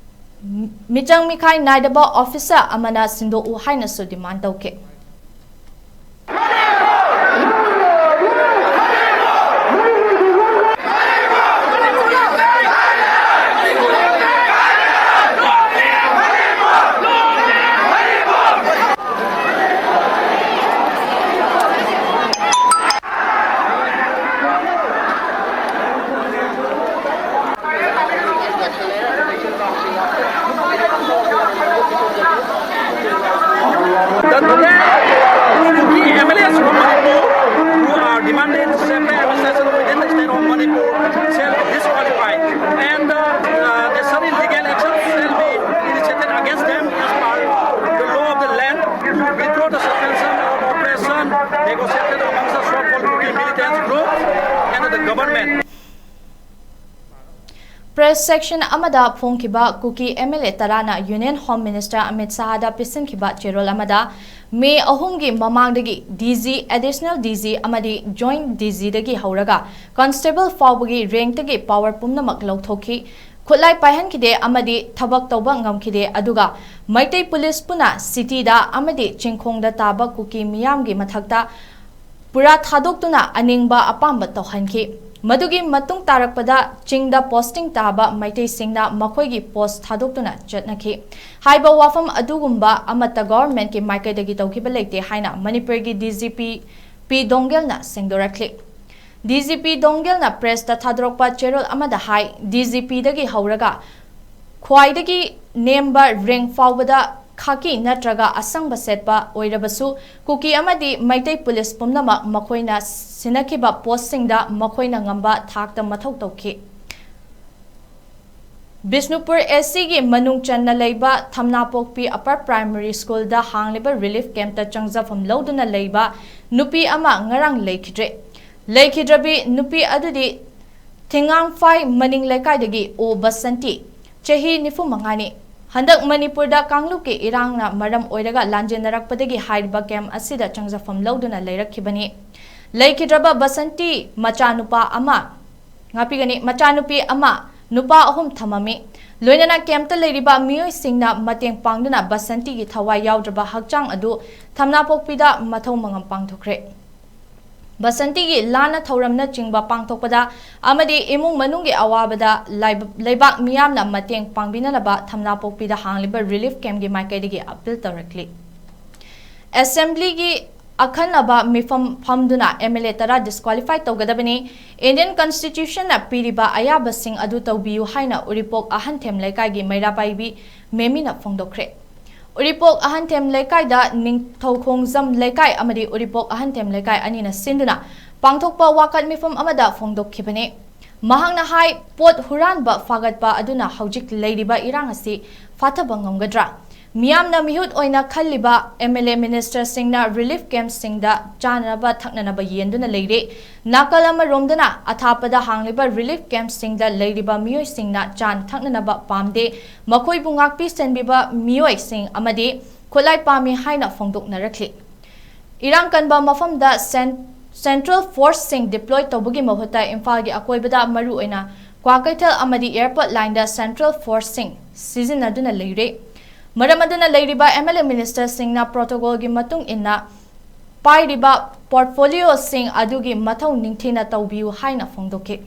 ꯃꯤꯆꯪ ꯃꯤꯈꯥꯏ ꯅꯥꯏꯗꯕ officer ꯑꯃꯅ ꯁꯤꯟꯗꯣꯛꯎ ꯍꯥꯏꯅꯁꯨ demand ꯇꯧꯈꯤ꯫ That today, Kuki MLAs from Manipur who are demanding separate administration within the state of Manipur shall be disqualified, and uh, uh, necessary legal action shall be initiated against them as per the law of the land to withdraw the suspension of operation negotiated amongst the so-called Kuki militants group and the government. Press section ꯑꯃꯗ ꯐꯣꯡꯈꯤꯕ ꯀꯨꯀꯤ MLA ꯇꯔꯥꯅ Union Home Minister Amit ꯁꯥꯍꯗ ꯄꯤꯁꯤꯟꯈꯤꯕ ꯆꯦꯔꯣꯜ ꯑꯃꯗ, ꯃꯦ ꯑꯍꯨꯝꯒꯤ ꯃꯃꯥꯡꯗꯒꯤ DG, Additional DG ꯑꯃꯗꯤ Joint DGꯗꯒꯤ ꯍꯧꯔꯒ constable ꯐꯥꯎꯕꯒꯤ rankꯇꯒꯤ power ꯄꯨꯝꯅꯃꯛ ꯂꯧꯊꯣꯛꯈꯤ, ꯈꯨꯠꯂꯥꯏ ꯄꯥꯏꯍꯟꯈꯤꯗꯦ ꯑꯃꯗꯤ ꯊꯕꯛ ꯇꯧꯕ ꯉꯝꯈꯤꯗꯦ, ꯑꯗꯨꯒ ꯃꯩꯇꯩ police ꯄꯨꯅ cityꯗ ꯑꯃꯗꯤ ꯆꯤꯡꯈꯣꯡꯗ ꯇꯥꯕ ꯀꯨꯀꯤ ꯃꯤꯌꯥꯝꯒꯤ ꯃꯊꯛꯇ ꯄꯨꯔꯥ ꯊꯥꯗꯣꯛꯇꯨꯅ ꯑꯅꯤꯡꯕ ꯑꯄꯥꯝꯕ ꯇꯧꯍꯟꯈꯤ꯫ ꯃꯗꯨꯒꯤ ꯃꯇꯨꯡ ꯇꯥꯔꯛꯄꯗ ꯆꯤꯡꯗ posting ꯇꯥꯕ ꯃꯩꯇꯩꯁꯤꯡꯅ ꯃꯈꯣꯏꯒꯤ post ꯊꯥꯗꯣꯛꯇꯨꯅ ꯆꯠꯅꯈꯤ꯫ ꯍꯥꯏꯕ ꯋꯥꯐꯝ ꯑꯗꯨꯒꯨꯝꯕ ꯑꯃꯠꯇ governmentꯀꯤ ꯃꯥꯏꯀꯩꯗꯒꯤ ꯇꯧꯈꯤꯕ ꯂꯩꯇꯦ ꯍꯥꯏꯅ ꯃꯅꯤꯄꯨꯔꯒꯤ DGP ꯄꯤ ꯗꯣꯡꯒꯦꯜꯅ ꯁꯦꯡꯗꯣꯔꯛꯂꯤ꯫ DGP ꯗꯣꯡꯒꯦꯜꯅ pressꯇ ꯊꯥꯗꯣꯔꯛꯄ ꯆꯦꯔꯣꯜ ꯑꯃꯗ ꯍꯥꯏ, DGPꯗꯒꯤ ꯍꯧꯔꯒ ꯈ꯭ꯋꯥꯏꯗꯒꯤ ꯅꯦꯝꯕ rank ꯐꯥꯎꯕꯗ ꯈꯥꯀꯤ ꯅꯠꯇ꯭ꯔꯒ ꯑꯁꯪꯕ ꯁꯦꯠꯄ ꯑꯣꯏꯔꯕꯁꯨ, ꯀꯨꯀꯤ ꯑꯃꯗꯤ ꯃꯩꯇꯩ police ꯄꯨꯝꯅꯃꯛ ꯃꯈꯣꯏꯅ ꯁꯤꯟꯅꯈꯤꯕ postꯁꯤꯡꯗ ꯃꯈꯣꯏꯅ ꯉꯝꯕ ꯊꯥꯛꯇ ꯃꯊꯧ ꯇꯧꯈꯤ꯫ ꯕꯤꯁꯅꯨꯄꯨꯔ ꯑꯦꯁ ꯁꯤꯒꯤ ꯃꯅꯨꯡ ꯆꯟꯅ ꯂꯩꯕ ꯊꯝꯅꯥꯄꯣꯛꯄꯤ ꯑꯄꯔ ꯄ꯭ꯔꯥꯏꯃꯔꯤ ꯁ꯭ꯀꯨꯜꯗ ꯍꯥꯡꯂꯤꯕ ꯔꯤꯂꯤꯐ ꯀꯦꯝꯞꯇ ꯆꯪꯖꯐꯝ ꯂꯧꯗꯨꯅ ꯂꯩꯕ ꯅꯨꯄꯤ ꯑꯃ ꯉꯔꯥꯡ ꯂꯩꯈꯤꯗ꯭ꯔꯦ꯫ ꯂꯩꯈꯤꯗ꯭ꯔꯕꯤ ꯅꯨꯄꯤ ꯑꯗꯨꯗꯤ ꯊꯤꯉꯥꯡꯐꯥꯏ ꯃꯅꯤꯡ ꯂꯩꯀꯥꯏꯗꯒꯤ ꯑꯣ ꯕꯁꯟꯇꯤ, ꯆꯍꯤ ꯅꯤꯐꯨ ꯃꯉꯥꯅꯤ꯫ ꯍꯟꯗꯛ ꯃꯅꯤꯄꯨꯔꯗ ꯀꯥꯡꯂꯨꯞꯀꯤ ꯏꯔꯥꯡꯅ ꯃꯔꯝ ꯑꯣꯏꯔꯒ ꯂꯥꯟꯖꯦꯟꯅꯔꯛꯄꯗꯒꯤ ꯍꯥꯏꯔꯤꯕ ꯀꯦꯝꯞ ꯑꯁꯤꯗ ꯆꯪꯖꯐꯝ ꯂꯧꯗꯨꯅ ꯂꯩꯔꯛꯈꯤꯕꯅꯤ꯫ ꯂꯩꯈꯤꯗ꯭ꯔꯕ ꯕꯁꯟꯇꯤ ꯃꯆꯥꯅꯨꯄꯥ ꯑꯃ, ꯉꯥꯛꯄꯤꯒꯅꯤ, ꯃꯆꯥꯅꯨꯄꯤ ꯑꯃ, ꯅꯨꯄꯥ ꯑꯍꯨꯝ ꯊꯝꯃꯝꯃꯤ꯫ ꯂꯣꯏꯅꯅ ꯀꯦꯝꯞꯇ ꯂꯩꯔꯤꯕ ꯃꯤꯑꯣꯏꯁꯤꯡꯅ ꯃꯇꯦꯡ ꯄꯥꯡꯗꯨꯅ ꯕꯁꯟꯇꯤꯒꯤ ꯊꯋꯥꯏ ꯌꯥꯎꯗ꯭ꯔꯕ ꯍꯛꯆꯥꯡ ꯑꯗꯨ ꯊꯝꯅꯥꯄꯣꯛꯄꯤꯗ ꯃꯊꯧ ꯃꯉꯝ ꯄꯥꯡꯊꯣꯛꯈ꯭ꯔꯦ꯫ ꯕꯁꯟꯇꯤꯒꯤ ꯂꯥꯟꯅ ꯊꯧꯔꯝꯅꯆꯤꯡꯕ ꯄꯥꯡꯊꯣꯛꯄꯗ ꯑꯃꯗꯤ ꯏꯃꯨꯡ ꯃꯅꯨꯡꯒꯤ ꯑꯋꯥꯕꯗ ꯂꯥꯏꯕ-, ꯂꯩꯕꯥꯛ ꯃꯤꯌꯥꯝꯅ ꯃꯇꯦꯡ ꯄꯥꯡꯕꯤꯅꯅꯕ ꯊꯝꯅꯥꯄꯣꯛꯄꯤꯗ ꯍꯥꯡꯂꯤꯕ ꯔꯤꯂꯤꯐ ꯀꯦꯝꯞꯀꯤ ꯃꯥꯏꯀꯩꯗꯒꯤ ꯑꯄꯤꯜ ꯇꯧꯔꯛꯂꯤ꯫ ꯑꯦꯁꯦꯝꯕ꯭ꯂꯤꯒꯤ ꯑꯈꯟꯅꯕ ꯃꯤꯐꯝ ꯐꯝꯗꯨꯅ ꯑꯦꯝ ꯑꯦꯜ ꯑꯦ ꯇꯔꯥ ꯗꯤꯁꯀ꯭ꯋꯥꯂꯤꯐꯥꯏ ꯇꯧꯒꯗꯕꯅꯤ, ꯏꯟꯗꯤꯌꯟ ꯀꯟꯁꯇꯤꯇ꯭ꯌꯨꯁꯟꯅ ꯄꯤꯔꯤꯕ ꯑꯌꯥꯕꯁꯤꯡ ꯑꯗꯨ ꯇꯧꯕꯤꯌꯨ ꯍꯥꯏꯅ ꯎꯔꯤꯄꯣꯛ ꯑꯍꯟꯊꯦꯝ ꯂꯩꯀꯥꯏꯒꯤ ꯃꯩꯔꯥ ꯄꯥꯏꯕꯤ ꯃꯦꯃꯤꯅ ꯐꯣꯡꯗꯣꯛꯈ꯭ꯔꯦ꯫ ꯎꯔꯤꯄꯣꯛ ꯑꯍꯟꯊꯦꯝ ꯂꯩꯀꯥꯏꯗ ꯅꯤꯡꯊꯧꯈꯣꯡꯖꯝ ꯂꯩꯀꯥꯏ ꯑꯃꯗꯤ ꯎꯔꯤꯄꯣꯛ ꯑꯍꯟꯊꯦꯝ ꯂꯩꯀꯥꯏ ꯑꯅꯤꯅ ꯁꯤꯟꯗꯨꯅ ꯄꯥꯡꯊꯣꯛꯄ ꯋꯥꯀꯠ ꯃꯤꯐꯝ ꯑꯃꯗ ꯐꯣꯡꯗꯣꯛꯈꯤꯕꯅꯤ꯫ ꯃꯍꯥꯛꯅ ꯍꯥꯏ, ꯄꯣꯠ ꯍꯨꯔꯥꯟꯕ ꯐꯥꯒꯠꯄ ꯑꯗꯨꯅ ꯍꯧꯖꯤꯛ ꯂꯩꯔꯤꯕ ꯏꯔꯥꯡ ꯑꯁꯤ ꯐꯥꯊꯕ ꯉꯝꯒꯗ꯭ꯔꯥ? ꯃꯤꯌꯥꯝꯅ ꯃꯤꯍꯨꯠ ꯑꯣꯏꯅ ꯈꯜꯂꯤꯕ ꯑꯦꯝ ꯑꯦꯜ ꯑꯦ ꯃꯤꯅꯤꯁꯇꯔꯁꯤꯡꯅ ꯔꯤꯂꯤꯐ ꯀꯦꯝꯞꯁꯤꯡꯗ ꯆꯥꯅꯅꯕ ꯊꯛꯅꯅꯕ ꯌꯦꯟꯗꯨꯅ ꯂꯩꯔꯦ꯫ ꯅꯥꯀꯜ ꯑꯃꯔꯣꯝꯗꯅ ꯑꯊꯥꯞꯄꯗ ꯍꯥꯡꯂꯤꯕ ꯔꯤꯂꯤꯐ ꯀꯦꯝꯞꯁꯤꯡꯗ ꯂꯩꯔꯤꯕ ꯃꯤꯑꯣꯏꯁꯤꯡꯅ ꯆꯥꯅ ꯊꯛꯅꯅꯕ ꯄꯥꯝꯗꯦ꯫ ꯃꯈꯣꯏꯕꯨ ꯉꯥꯛꯄꯤ ꯁꯦꯟꯕꯤꯕ ꯃꯤꯑꯣꯏꯁꯤꯡ ꯑꯃꯗꯤ ꯈꯨꯠꯂꯥꯏ ꯄꯥꯝꯃꯤ ꯍꯥꯏꯅ ꯐꯣꯡꯗꯣꯛꯅꯔꯛꯂꯤ꯫ ꯏꯔꯥꯡ ꯀꯟꯕ ꯃꯐꯝꯗ ꯁꯦꯟ-, ꯁꯦꯟꯇ꯭ꯔꯦꯜ ꯐꯣꯔꯁꯁꯤꯡ ꯗꯤꯄ꯭ꯂꯣꯏ ꯇꯧꯕꯒꯤ ꯃꯍꯨꯠꯇ ꯏꯝꯐꯥꯜꯒꯤ ꯑꯀꯣꯏꯕꯗ ꯃꯔꯨꯑꯣꯏꯅ ꯀ꯭ꯋꯥꯀꯩꯊꯦꯜ ꯑꯃꯗꯤ ꯑꯦꯌꯔꯄꯣꯔꯠ ꯂꯥꯏꯟꯗ ꯁꯦꯟꯇ꯭ꯔꯦꯜ ꯐꯣꯔꯁꯁꯤꯡ ꯁꯤꯖꯤꯟꯅꯗꯨꯅ ꯂꯩꯔꯦ꯫ ꯃꯔꯝ ꯑꯗꯨꯅ ꯂꯩꯔꯤꯕ ꯑꯦꯝ ꯑꯦꯜ ꯑꯦ ꯃꯤꯅꯤꯁꯇꯔꯁꯤꯡꯅ ꯄ꯭ꯔꯣꯇꯣꯀꯣꯜꯒꯤ ꯃꯇꯨꯡ ꯏꯟꯅ ꯄꯥꯏꯔꯤꯕ ꯄꯣꯔꯠꯐꯣꯂꯤꯑꯣꯁꯤꯡ ꯑꯗꯨꯒꯤ ꯃꯊꯧ ꯅꯤꯡꯊꯤꯅ ꯇꯧꯕꯤꯌꯨ ꯍꯥꯏꯅ ꯐꯣꯡꯗꯣꯛꯈꯤ꯫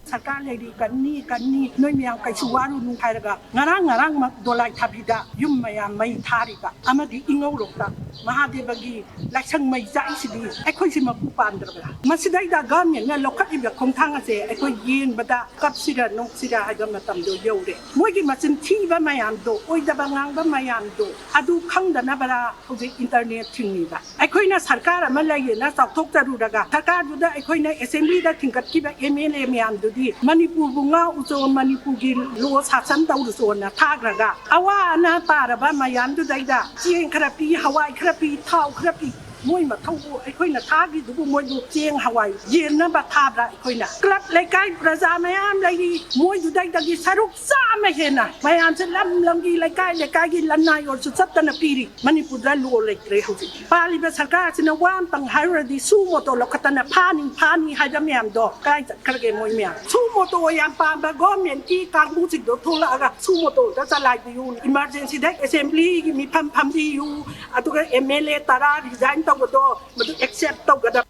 ꯁꯔꯀꯥꯔ ꯂꯩꯔꯤ, ꯀꯟꯅꯤ, ꯀꯟꯅꯤ, ꯅꯣꯏ ꯃꯌꯥꯝ ꯀꯩꯁꯨ ꯋꯥꯔꯨꯅꯨ ꯍꯥꯏꯔꯒ ꯉꯔꯥꯡ ꯉꯔꯥꯡꯃꯛ ꯗꯣꯂꯥꯏ ꯊꯥꯕꯤꯗ ꯌꯨꯝ ꯃꯌꯥꯝ ꯃꯩ ꯊꯥꯔꯤꯕ ꯑꯃꯗꯤ ꯏꯉꯧꯔꯣꯛꯇ ꯃꯍꯥꯗꯦꯕꯒꯤ ꯂꯥꯏꯁꯪ ꯃꯩ ꯆꯥꯛꯏꯁꯤꯗꯤ ꯑꯩꯈꯣꯏꯁꯤ ꯃꯄꯨ ꯄꯥꯟꯗ꯭ꯔꯕ꯭ꯔꯥ? ꯃꯁꯤꯗꯩꯗ ꯒꯚꯔꯟꯃꯦꯟꯅ ꯂꯧꯈꯠꯂꯤꯕ ꯈꯣꯡꯊꯥꯡ ꯑꯁꯦ ꯑꯩꯈꯣꯏ ꯌꯦꯡꯕꯗ ꯀꯞꯁꯤꯔ ꯅꯣꯛꯁꯤꯔ ꯍꯥꯏꯕ ꯃꯇꯝꯗꯣ ꯌꯧꯔꯦ꯫ ꯃꯣꯏꯒꯤ ꯃꯆꯤꯟ ꯊꯤꯕ ꯃꯌꯥꯝꯗꯣ, ꯑꯣꯏꯗꯕ ꯉꯥꯡꯕ ꯃꯌꯥꯝꯗꯣ, ꯑꯗꯨ ꯈꯪꯗꯅꯕꯔꯥ ꯍꯧꯖꯤꯛ ꯏꯟꯇꯔꯅꯦꯠ ꯊꯤꯡꯉꯤꯕ? ꯑꯩꯈꯣꯏꯅ ꯁꯔꯀꯥꯔ ꯑꯃ ꯂꯩꯌꯦꯅ ꯆꯥꯎꯊꯣꯛꯆꯔꯨꯔꯒ ꯁꯔꯀꯥꯔꯗꯨꯗ ꯑꯩꯈꯣꯏꯅ ꯑꯦꯁꯦꯝꯕ꯭ꯂꯤꯗ ꯊꯤꯡꯒꯠꯈꯤꯕ ꯑꯦꯝ ꯑꯦꯜ ꯑꯦ ꯃꯌꯥꯝꯗꯨꯗꯤ ꯃꯅꯤꯄꯨꯔꯕꯨ ꯉꯥꯛꯎꯆꯣ, ꯃꯅꯤꯄꯨꯔꯒꯤ ꯂꯣ ꯁꯥꯁꯟ ꯇꯧꯔꯨꯆꯣꯅ ꯊꯥꯈ꯭ꯔꯒ, ꯑꯋꯥ ꯑꯅꯥ ꯇꯥꯔꯕ ꯃꯌꯥꯝꯗꯨꯗꯩꯗ ꯆꯦꯡ ꯈꯔ ꯄꯤ, ꯍꯋꯥꯏ ꯈꯔ ꯄꯤ, ꯊꯥꯎ ꯈꯔ ꯄꯤ, ꯃꯣꯏ ꯃꯊꯧꯕꯨ ꯑꯩꯈꯣꯏꯅ ꯊꯥꯈꯤꯗꯨꯕꯨ ꯃꯣꯏꯕꯨ ꯆꯦꯡ ꯍꯋꯥꯏ ꯌꯦꯟꯅꯕ ꯊꯥꯕ꯭ꯔꯥ? ꯑꯩꯈꯣꯏꯅ club ꯂꯩꯀꯥꯏ ꯄ꯭ꯔꯖꯥ ꯃꯌꯥꯝ ꯂꯩꯔꯤ, ꯃꯣꯏꯗꯨꯗꯩꯗꯒꯤ ꯁꯔꯨꯛ ꯆꯥꯝꯃ ꯍꯦꯟꯅ ꯃꯌꯥꯝꯁꯦ ꯂꯝ ꯂꯝꯒꯤ ꯂꯩꯀꯥꯏ ꯂꯩꯀꯥꯏꯒꯤ ꯂꯟꯅꯥꯏ ꯑꯣꯏꯔꯁꯨ ꯆꯠꯇꯅ ꯄꯤꯔꯤ꯫ ꯃꯅꯤꯄꯨꯔꯗ ꯂꯣ ꯂꯩꯇ꯭ꯔꯦ ꯍꯧꯖꯤꯛ꯫ ꯄꯥꯜꯂꯤꯕ ꯁꯔꯀꯥꯔꯁꯤꯅ ꯋꯥ ꯑꯝꯇꯪ ꯍꯥꯏꯔꯨꯔꯗꯤ ꯁꯨ ꯃꯣꯇꯣ ꯂꯧꯈꯠꯇꯅ ꯐꯥꯅꯤ ꯐꯥꯅꯤ ꯍꯥꯏꯕ ꯃꯌꯥꯝꯗꯣ ꯀꯗꯥꯏ ꯆꯠꯈ꯭ꯔꯒꯦ? ꯃꯣꯏ ꯃꯌꯥꯝ ꯁꯨ ꯃꯣꯇꯣ ꯌꯥꯝ ꯄꯥꯝꯕ ꯒꯣꯔꯃꯦꯟꯀꯤ ꯀꯥꯡꯕꯨꯁꯤꯡꯗꯣ ꯊꯣꯛꯂꯛꯑꯒ ꯁꯨ ꯃꯣꯇꯣꯗ ꯆꯂꯥꯏꯕꯤꯌꯨ, ꯏꯃꯥꯔꯖꯦꯟꯁꯤꯗ ꯑꯦꯁꯦꯝꯕ꯭ꯂꯤꯒꯤ ꯃꯤꯐꯝ ꯐꯝꯕꯤꯌꯨ, ꯑꯗꯨꯒ MLA ꯇꯔꯥ resign ꯇꯧꯕꯗꯣ ꯃꯗꯨ accept ꯇꯧꯒꯗꯕ꯫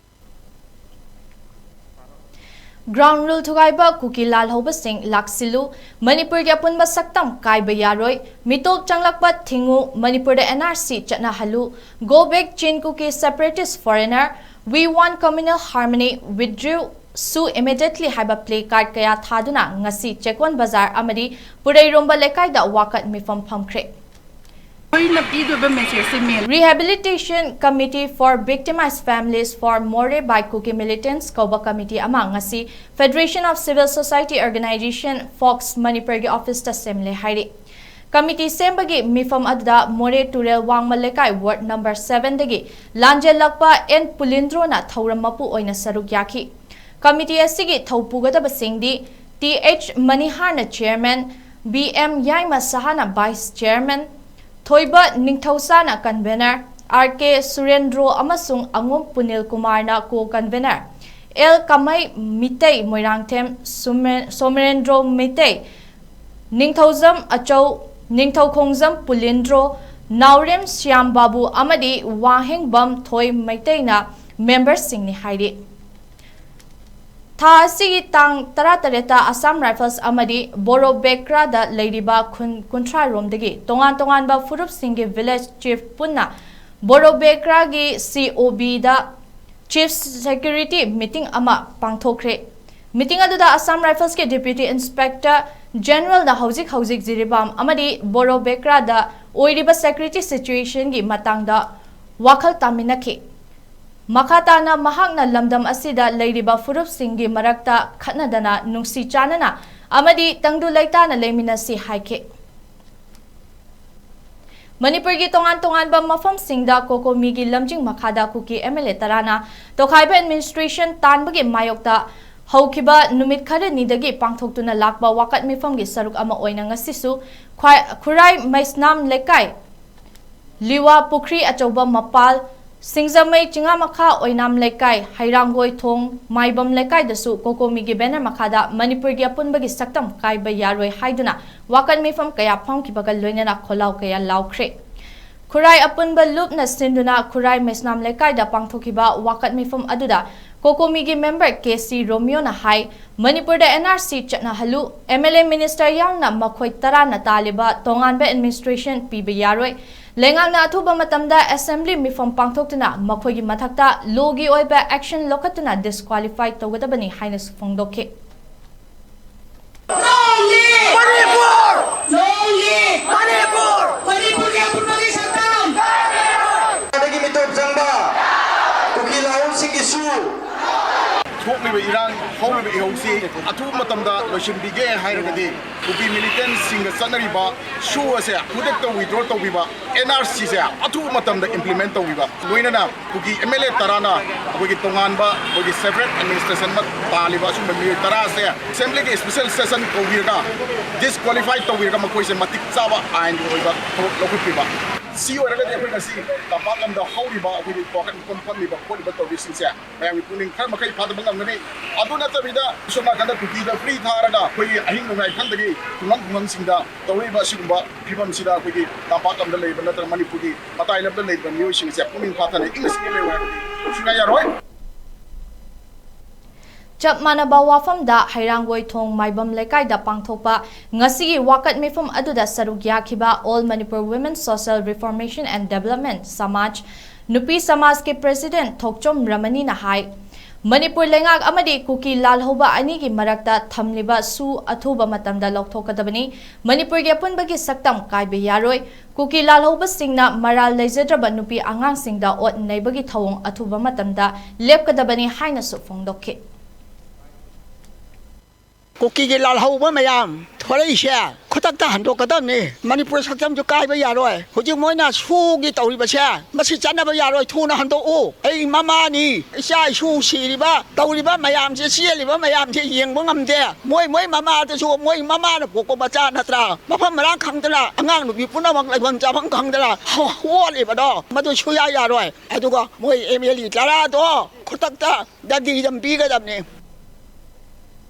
Ground rule ꯊꯨꯒꯥꯏꯕ ꯀꯨꯀꯤ ꯂꯥꯜꯍꯧꯕꯁꯤꯡ ꯂꯥꯛꯁꯤꯜꯂꯨ, ꯃꯅꯤꯄꯨꯔꯒꯤ ꯑꯄꯨꯟꯕ ꯁꯛꯇꯝ ꯀꯥꯏꯕ ꯌꯥꯔꯣꯏ, ꯃꯤꯇꯣꯞ ꯆꯪꯂꯛꯄ ꯊꯤꯡꯉꯨ, ꯃꯅꯤꯄꯨꯔꯗ NRC ꯆꯠꯅꯍꯜꯂꯨ, Go back Chin Kuki separatist foreigner, We want communal harmony, withdrew, sue immediately ꯍꯥꯏꯕ play card ꯀꯌꯥ ꯊꯥꯗꯨꯅ ꯉꯁꯤ ꯆꯦꯛꯀꯣꯟ ꯕꯖꯥꯔ ꯑꯃꯗꯤ ꯄꯨꯔꯩꯔꯣꯝꯕ ꯂꯩꯀꯥꯏꯗ ꯋꯥꯀꯠ ꯃꯤꯐꯝ ꯐꯝꯈ꯭ꯔꯦ꯫ ꯑꯩꯈꯣꯏꯅ ꯄꯤꯗꯣꯏꯕ message say main Rehabilitation Committee for Victimized Families for Moreh by Kuki Militants ꯀꯧꯕ committee ꯑꯃ ꯉꯁꯤ Federation of Civil Society Organization, fox, ꯃꯅꯤꯄꯨꯔꯒꯤ office ꯇ ꯁꯦꯝꯂꯦ ꯍꯥꯏꯔꯤ꯫ Committee ꯁꯦꯝꯕꯒꯤ ꯃꯤꯐꯝ ꯑꯗꯨꯗ ꯃꯣꯔꯦ ꯇꯨꯔꯦꯜ ꯋꯥꯡꯃ ꯂꯩꯀꯥꯏ ward number seven ꯗꯒꯤ ꯂꯥꯟꯖꯦꯜꯂꯛꯄ ꯑꯦꯟ ꯄꯨꯂꯤꯟꯗ꯭ꯔꯣꯅ ꯊꯧꯔꯝ ꯃꯄꯨ ꯑꯣꯏꯅ ꯁꯔꯨꯛ ꯌꯥꯈꯤ꯫ Committee ꯑꯁꯤꯒꯤ ꯊꯧ ꯄꯨꯒꯗꯕꯁꯤꯡꯗꯤ ꯇꯤ ꯑꯩꯆ ꯃꯅꯤꯍꯥꯔꯅ chairman, ꯕꯤ ꯑꯦꯝ ꯌꯥꯏꯃ ꯁꯍꯥꯅ vice chairman, ꯊꯣꯏꯕ ꯅꯤꯡꯊꯧꯁꯥꯅ convener, ꯑꯥꯔ ꯀꯦ ꯁꯨꯔꯦꯟꯗ꯭ꯔꯣ ꯑꯃꯁꯨꯡ ꯑꯉꯣꯝ ꯄꯨꯅꯤꯜ ꯀꯨꯃꯥꯔꯅ co-convener, ꯑꯦꯜ ꯀꯃꯩ ꯃꯤꯇꯩ ꯃꯣꯏꯔꯥꯡꯊꯦꯝ, ꯁꯨꯃꯦ-, ꯁꯣꯃꯔꯦꯟꯗ꯭ꯔꯣ ꯃꯤꯇꯩ, ꯅꯤꯡꯊꯧꯖꯝ ꯑꯆꯧ, ꯅꯤꯡꯊꯧꯈꯣꯡꯖꯝ ꯄꯨꯂꯤꯟꯗ꯭ꯔꯣ, ꯅꯥꯎꯔꯦꯝ ꯁ꯭ꯌꯥꯝ ꯕꯥꯕꯨ ꯑꯃꯗꯤ ꯋꯥꯍꯦꯡꯕꯝ ꯊꯣꯏ ꯃꯩꯇꯩꯅ member ꯁꯤꯡꯅꯤ ꯍꯥꯏꯔꯤ꯫ ꯊꯥ ꯑꯁꯤꯒꯤ ꯇꯥꯡ ꯇꯔꯥꯇꯔꯦꯠꯇ Assam Rifles ꯑꯃꯗꯤ ꯕꯣꯔꯣꯕꯦꯀ꯭ꯔꯥꯗ ꯂꯩꯔꯤꯕ ꯈꯨꯟ ꯀꯨꯟꯊ꯭ꯔꯥ ꯔꯣꯝꯗꯒꯤ ꯇꯣꯉꯥꯟ ꯇꯣꯉꯥꯟꯕ ꯐꯨꯔꯨꯞꯁꯤꯡꯒꯤ village chief ꯄꯨꯟꯅ ꯕꯣꯔꯣꯕꯦꯀ꯭ꯔꯥꯒꯤ C O B ꯗ chief security meeting ꯑꯃ ꯄꯥꯡꯊꯣꯛꯈ꯭ꯔꯦ꯫ Meeting ꯑꯗꯨꯗ Assam Rifles ꯀꯤ Deputy Inspector General ꯅ ꯍꯧꯖꯤꯛ ꯍꯧꯖꯤꯛ ꯖꯤꯔꯤꯕꯥꯝ ꯑꯃꯗꯤ ꯕꯣꯔꯣꯕꯦꯀ꯭ꯔꯥꯗ ꯑꯣꯏꯔꯤꯕ security situation ꯒꯤ ꯃꯇꯥꯡꯗ ꯋꯥꯈꯜ ꯇꯥꯃꯤꯟꯅꯈꯤ꯫ ꯃꯈꯥ ꯇꯥꯅ ꯃꯍꯥꯛꯅ ꯂꯝꯗꯝ ꯑꯁꯤꯗ ꯂꯩꯔꯤꯕ ꯐꯨꯔꯨꯞꯁꯤꯡꯒꯤ ꯃꯔꯛꯇ ꯈꯠꯅꯗꯅ ꯅꯨꯡꯁꯤ ꯆꯥꯟꯅꯅ ꯑꯃꯗꯤ ꯇꯪꯗꯨ ꯂꯩꯇꯥꯅ ꯂꯩꯃꯤꯟꯅꯁꯤ ꯍꯥꯏꯈꯤ꯫ ꯃꯅꯤꯄꯨꯔꯒꯤ ꯇꯣꯉꯥꯟ ꯇꯣꯉꯥꯟꯕ ꯃꯐꯝꯁꯤꯡꯗ ꯀꯣꯀꯣꯃꯤꯒꯤ ꯂꯝꯖꯤꯡ ꯃꯈꯥꯗ ꯀꯨꯀꯤ ꯑꯦꯝ ꯑꯦꯜ ꯑꯦ ꯇꯔꯥꯅ ꯇꯣꯈꯥꯏꯕ ꯑꯦꯗꯃꯤꯅꯤꯁꯇ꯭ꯔꯦꯁꯟ ꯇꯥꯟꯕꯒꯤ ꯃꯥꯌꯣꯛꯇ ꯍꯧꯈꯤꯕ ꯅꯨꯃꯤꯠ ꯈꯔꯅꯤꯗꯒꯤ ꯄꯥꯡꯊꯣꯛꯇꯨꯅ ꯂꯥꯛꯄ ꯋꯥꯀꯠ ꯃꯤꯐꯝꯒꯤ ꯁꯔꯨꯛ ꯑꯃ ꯑꯣꯏꯅ ꯉꯁꯤꯁꯨ ꯈ꯭ꯋꯥꯏ-, ꯈꯨꯔꯥꯏ ꯃꯩꯁꯅꯥꯝ ꯂꯩꯀꯥꯏ, ꯂꯤꯋꯥ ꯄꯨꯈ꯭ꯔꯤ ꯑꯆꯧꯕ ꯃꯄꯥꯜ, ꯁꯤꯡꯖꯃꯩ ꯆꯤꯉꯥꯃꯈꯥ ꯑꯣꯏꯅꯥꯝ ꯂꯩꯀꯥꯏ, ꯍꯩꯔꯥꯡꯒꯣꯏ ꯊꯣꯡ, ꯃꯥꯏꯕꯝ ꯂꯩꯀꯥꯏꯗꯁꯨ ꯀꯣꯀꯣꯃꯤꯒꯤ ꯕꯦꯅꯔ ꯃꯈꯥꯗ ꯃꯅꯤꯄꯨꯔꯒꯤ ꯑꯄꯨꯟꯕꯒꯤ ꯁꯛꯇꯝ ꯀꯥꯏꯕ ꯌꯥꯔꯣꯏ ꯍꯥꯏꯗꯨꯅ ꯋꯥꯀꯠ ꯃꯤꯐꯝ ꯀꯌꯥ ꯐꯝꯈꯤꯕꯒ ꯂꯣꯏꯅꯅ ꯈꯣꯜꯂꯥꯎ ꯀꯌꯥ ꯂꯥꯎꯈ꯭ꯔꯦ꯫ ꯈꯨꯔꯥꯏ ꯑꯄꯨꯟꯕ ꯂꯨꯞꯅ ꯁꯤꯟꯗꯨꯅ ꯈꯨꯔꯥꯏ ꯃꯩꯁꯅꯥꯝ ꯂꯩꯀꯥꯏꯗ ꯄꯥꯡꯊꯣꯛꯈꯤꯕ ꯋꯥꯀꯠ ꯃꯤꯐꯝ ꯑꯗꯨꯗ ꯀꯣꯀꯣꯃꯤꯒꯤ ꯃꯦꯝꯕꯔ ꯀꯦ ꯁꯤ ꯔꯣꯃꯤꯌꯣꯅ ꯍꯥꯏ, ꯃꯅꯤꯄꯨꯔꯗ ꯑꯦꯟ ꯑꯥꯔ ꯁꯤ ꯆꯠꯅꯍꯜꯂꯨ, ꯑꯦꯝ ꯑꯦꯜ ꯑꯦ ꯃꯤꯅꯤꯁꯇꯔ ꯌꯥꯎꯅ ꯃꯈꯣꯏ ꯇꯔꯥꯅ ꯇꯥꯜꯂꯤꯕ ꯇꯣꯉꯥꯟꯕ ꯑꯦꯗꯃꯤꯅꯤꯁꯇ꯭ꯔꯦꯁꯟ ꯄꯤꯕ ꯌꯥꯔꯣꯏ, ꯂꯩꯉꯥꯛꯅ ꯑꯊꯨꯕ ꯃꯇꯝꯗ ꯑꯦꯁꯦꯝꯕ꯭ꯂꯤ ꯃꯤꯐꯝ ꯄꯥꯡꯊꯣꯛꯇꯨꯅ ꯃꯈꯣꯏꯒꯤ ꯃꯊꯛꯇ ꯂꯣꯒꯤ ꯑꯣꯏꯕ ꯑꯦꯛꯁꯟ ꯂꯧꯈꯠꯇꯨꯅ ꯗꯤꯁꯀ꯭ꯋꯥꯂꯤꯐꯥꯏ ꯇꯧꯒꯗꯕꯅꯤ ꯍꯥꯏꯅꯁꯨ ꯐꯣꯡꯗꯣꯛꯈꯤ꯫ ꯃꯅꯤꯄꯨꯔ! ꯃꯅꯤꯄꯨꯔ! ꯃꯅꯤꯄꯨꯔꯒꯤ ꯑꯄꯨꯟꯕꯒꯤ ꯁꯛꯇꯝ! ꯑꯗꯒꯤ ꯃꯤꯇꯣꯞ ꯆꯪꯕ ꯀꯨꯀꯤ ꯂꯥꯍꯧꯁꯤꯡꯒꯤꯁꯨ ꯊꯣꯛꯂꯤꯕ ꯏꯔꯥꯡ, ꯍꯧꯔꯤꯕ ꯏꯍꯧꯁꯤ ꯑꯊꯨꯕ ꯃꯇꯝꯗ ꯂꯣꯏꯁꯤꯟꯕꯤꯒꯦ ꯍꯥꯏꯔꯒꯗꯤ ꯀꯨꯀꯤ ꯃꯤꯂꯤꯇꯦꯟꯁꯤꯡꯒ ꯆꯠꯅꯔꯤꯕ ꯁꯨ ꯑꯁꯦ ꯈꯨꯗꯛꯇ ꯋꯤꯗ꯭ꯔꯣ ꯇꯧꯕꯤꯕ, ꯑꯦꯟ ꯑꯥꯔ ꯁꯤꯁꯦ ꯑꯊꯨꯕ ꯃꯇꯝꯗ ꯏꯝꯄ꯭ꯂꯤꯃꯦꯟ ꯇꯧꯕꯤꯕ, ꯂꯣꯏꯅꯅ ꯀꯨꯀꯤ ꯑꯦꯝ ꯑꯦꯜ ꯑꯦ ꯇꯔꯥꯅ ꯑꯩꯈꯣꯏꯒꯤ ꯇꯣꯉꯥꯟꯕ ꯑꯩꯈꯣꯏꯒꯤ ꯁꯦꯄꯔꯦꯠ ꯑꯦꯗꯃꯤꯅꯤꯁꯇ꯭ꯔꯦꯁꯟ ꯑꯃ ꯇꯥꯜꯂꯤꯕ ꯑꯁꯨꯝꯕ ꯃꯤꯑꯣꯏ ꯇꯔꯥꯁꯦ ꯑꯦꯁꯦꯝꯕ꯭ꯂꯤꯒꯤ ꯏꯁꯄꯤꯁꯦꯜ ꯁꯦꯁꯟ ꯀꯧꯕꯤꯔꯒ ꯗꯤꯁꯀ꯭ꯋꯥꯂꯤꯐꯥꯏ ꯇꯧꯕꯤꯔꯒ ꯃꯈꯣꯏꯁꯦ ꯃꯇꯤꯛ ꯆꯥꯕ ꯑꯥꯏꯟꯒꯤ ꯑꯣꯏꯕ ꯊꯕꯛ ꯂꯧꯈꯠꯄꯤꯕ꯫ ꯁꯤ ꯑꯣꯏꯔꯒꯗꯤ ꯑꯩꯈꯣꯏ ꯉꯁꯤ ꯇꯝꯄꯥꯛ ꯂꯝꯗ ꯍꯧꯔꯤꯕ ꯑꯩꯈꯣꯏꯒꯤ ꯋꯥꯀꯠ ꯃꯤꯐꯝ ꯐꯝꯂꯤꯕ ꯈꯣꯠꯂꯤꯕ ꯇꯧꯔꯤꯁꯤꯡꯁꯦ ꯃꯌꯥꯝꯒꯤ ꯄꯨꯛꯅꯤꯡ ꯈꯔ ꯃꯈꯩ ꯐꯥꯗꯕ ꯉꯝꯒꯅꯤ꯫ ꯑꯗꯨ ꯅꯠꯇꯕꯤꯗ ꯁꯣꯝ ꯅꯥꯀꯟꯗ ꯀꯨꯀꯤꯗ ꯐ꯭ꯔꯤ ꯊꯥꯔꯒ ꯑꯩꯈꯣꯏꯒꯤ ꯑꯍꯤꯡ ꯅꯣꯡꯌꯥꯏ ꯈꯪꯗꯒꯤ ꯈꯨꯡꯒꯪ ꯈꯨꯡꯒꯪꯁꯤꯡꯗ ꯇꯧꯔꯤꯕ ꯑꯁꯤꯒꯨꯝꯕ ꯐꯤꯕꯝꯁꯤꯗ ꯑꯩꯈꯣꯏꯒꯤ ꯇꯝꯄꯥꯛ ꯂꯝꯗ ꯂꯩꯕ ꯅꯠꯇ꯭ꯔꯒ ꯃꯅꯤꯄꯨꯔꯒꯤ ꯃꯇꯥꯏ ꯂꯝꯗ ꯂꯩꯕ ꯃꯤꯑꯣꯏꯁꯤꯡꯁꯦ ꯄꯨꯛꯅꯤꯡ ꯐꯥꯊꯅ ꯏꯪꯅ ꯆꯤꯛꯅ ꯂꯩꯌꯨ ꯍꯥꯏꯕꯗꯤ ꯁꯨꯡꯌꯥ ꯌꯥꯔꯣꯏ꯫ ꯆꯞ ꯃꯥꯟꯅꯕ ꯋꯥꯐꯝꯗ ꯍꯩꯔꯥꯡꯒꯣꯏ ꯊꯣꯡ ꯃꯥꯏꯕꯝ ꯂꯩꯀꯥꯏꯗ ꯄꯥꯡꯊꯣꯛꯄ ꯉꯁꯤꯒꯤ ꯋꯥꯀꯠ ꯃꯤꯐꯝ ꯑꯗꯨꯗ ꯁꯔꯨꯛ ꯌꯥꯈꯤꯕ All Manipur Women Social Reformation and Development ꯁꯃꯥꯖ ꯅꯨꯄꯤ ꯁꯃꯥꯖꯀꯤ ꯄ꯭ꯔꯦꯁꯤꯗꯦꯟꯠ ꯊꯣꯛꯆꯣꯝ ꯔꯃꯅꯤꯅ ꯍꯥꯏ, ꯃꯅꯤꯄꯨꯔ ꯂꯩꯉꯥꯛ ꯑꯃꯗꯤ ꯀꯨꯀꯤ ꯂꯥꯜꯍꯧꯕ ꯑꯅꯤꯒꯤ ꯃꯔꯛꯇ ꯊꯝꯂꯤꯕ ꯁꯨ ꯑꯊꯨꯕ ꯃꯇꯝꯗ ꯂꯧꯊꯣꯛꯀꯗꯕꯅꯤ꯫ ꯃꯅꯤꯄꯨꯔꯒꯤ ꯑꯄꯨꯟꯕꯒꯤ ꯁꯛꯇꯝ ꯀꯥꯏꯕ ꯌꯥꯔꯣꯏ꯫ ꯀꯨꯀꯤ ꯂꯥꯜꯍꯧꯕꯁꯤꯡꯅ ꯃꯔꯥꯜ ꯂꯩꯖꯗ꯭ꯔꯕ ꯅꯨꯄꯤ ꯑꯉꯥꯡꯁꯤꯡꯗ ꯑꯣꯠ ꯅꯩꯕꯒꯤ ꯊꯧꯑꯣꯡ ꯑꯊꯨꯕ ꯃꯇꯝꯗ ꯂꯦꯞꯀꯗꯕꯅꯤ ꯍꯥꯏꯅꯁꯨ ꯐꯣꯡꯗꯣꯛꯈꯤ꯫ ꯀꯨꯀꯤꯒꯤ ꯂꯥꯜꯍꯧꯕ ꯃꯌꯥꯝ ꯊꯣꯔꯛꯏꯁꯦ ꯈꯨꯗꯛꯇ ꯍꯟꯗꯣꯛꯀꯗꯕꯅꯤ꯫ ꯃꯅꯤꯄꯨꯔ ꯁꯛꯇꯝꯁꯨ ꯀꯥꯏꯕ ꯌꯥꯔꯣꯏ꯫ ꯍꯧꯖꯤꯛ ꯃꯣꯏꯅ ꯁꯨꯒꯤ ꯇꯧꯔꯤꯕꯁꯦ ꯃꯁꯤ ꯆꯠꯅꯕ ꯌꯥꯔꯣꯏ꯫ ꯊꯨꯅ ꯍꯟꯗꯣꯛꯎ꯫ ꯑꯩ ꯃꯃꯥꯅꯤ, ꯏꯆꯥ ꯏꯁꯨ ꯁꯤꯔꯤꯕ, ꯇꯧꯔꯤꯕ ꯃꯌꯥꯝꯁꯦ, ꯆꯦꯜꯂꯤꯕ ꯃꯌꯥꯝꯁꯦ ꯌꯦꯡꯕ ꯉꯝꯗꯦ꯫ ꯃꯣꯏ ꯃꯣꯏ ꯃꯃꯥꯗꯁꯨ, ꯃꯣꯏ ꯃꯃꯥꯅ ꯄꯣꯛꯄ ꯃꯆꯥ ꯅꯠꯇ꯭ꯔꯥ? ꯃꯐꯝ ꯃꯔꯥꯡ ꯈꯪꯗꯅ, ꯑꯉꯥꯡ ꯅꯨꯄꯤ ꯄꯨꯝꯅꯃꯛ ꯂꯩꯐꯝ ꯆꯥꯐꯝ ꯈꯪꯗꯅ ꯍꯣ-, ꯍꯣꯠꯂꯤꯕꯗꯣ ꯃꯗꯨ ꯁꯨꯌꯥ ꯌꯥꯔꯣꯏ꯫ ꯑꯗꯨꯒ ꯃꯣꯏ ꯑꯦꯝ ꯑꯦꯜ ꯑꯦ ꯇꯔꯥꯗꯣ ꯈꯨꯗꯛꯇ ꯗꯟꯗꯤ ꯑꯗꯨꯝ ꯄꯤꯒꯗꯕꯅꯤ꯫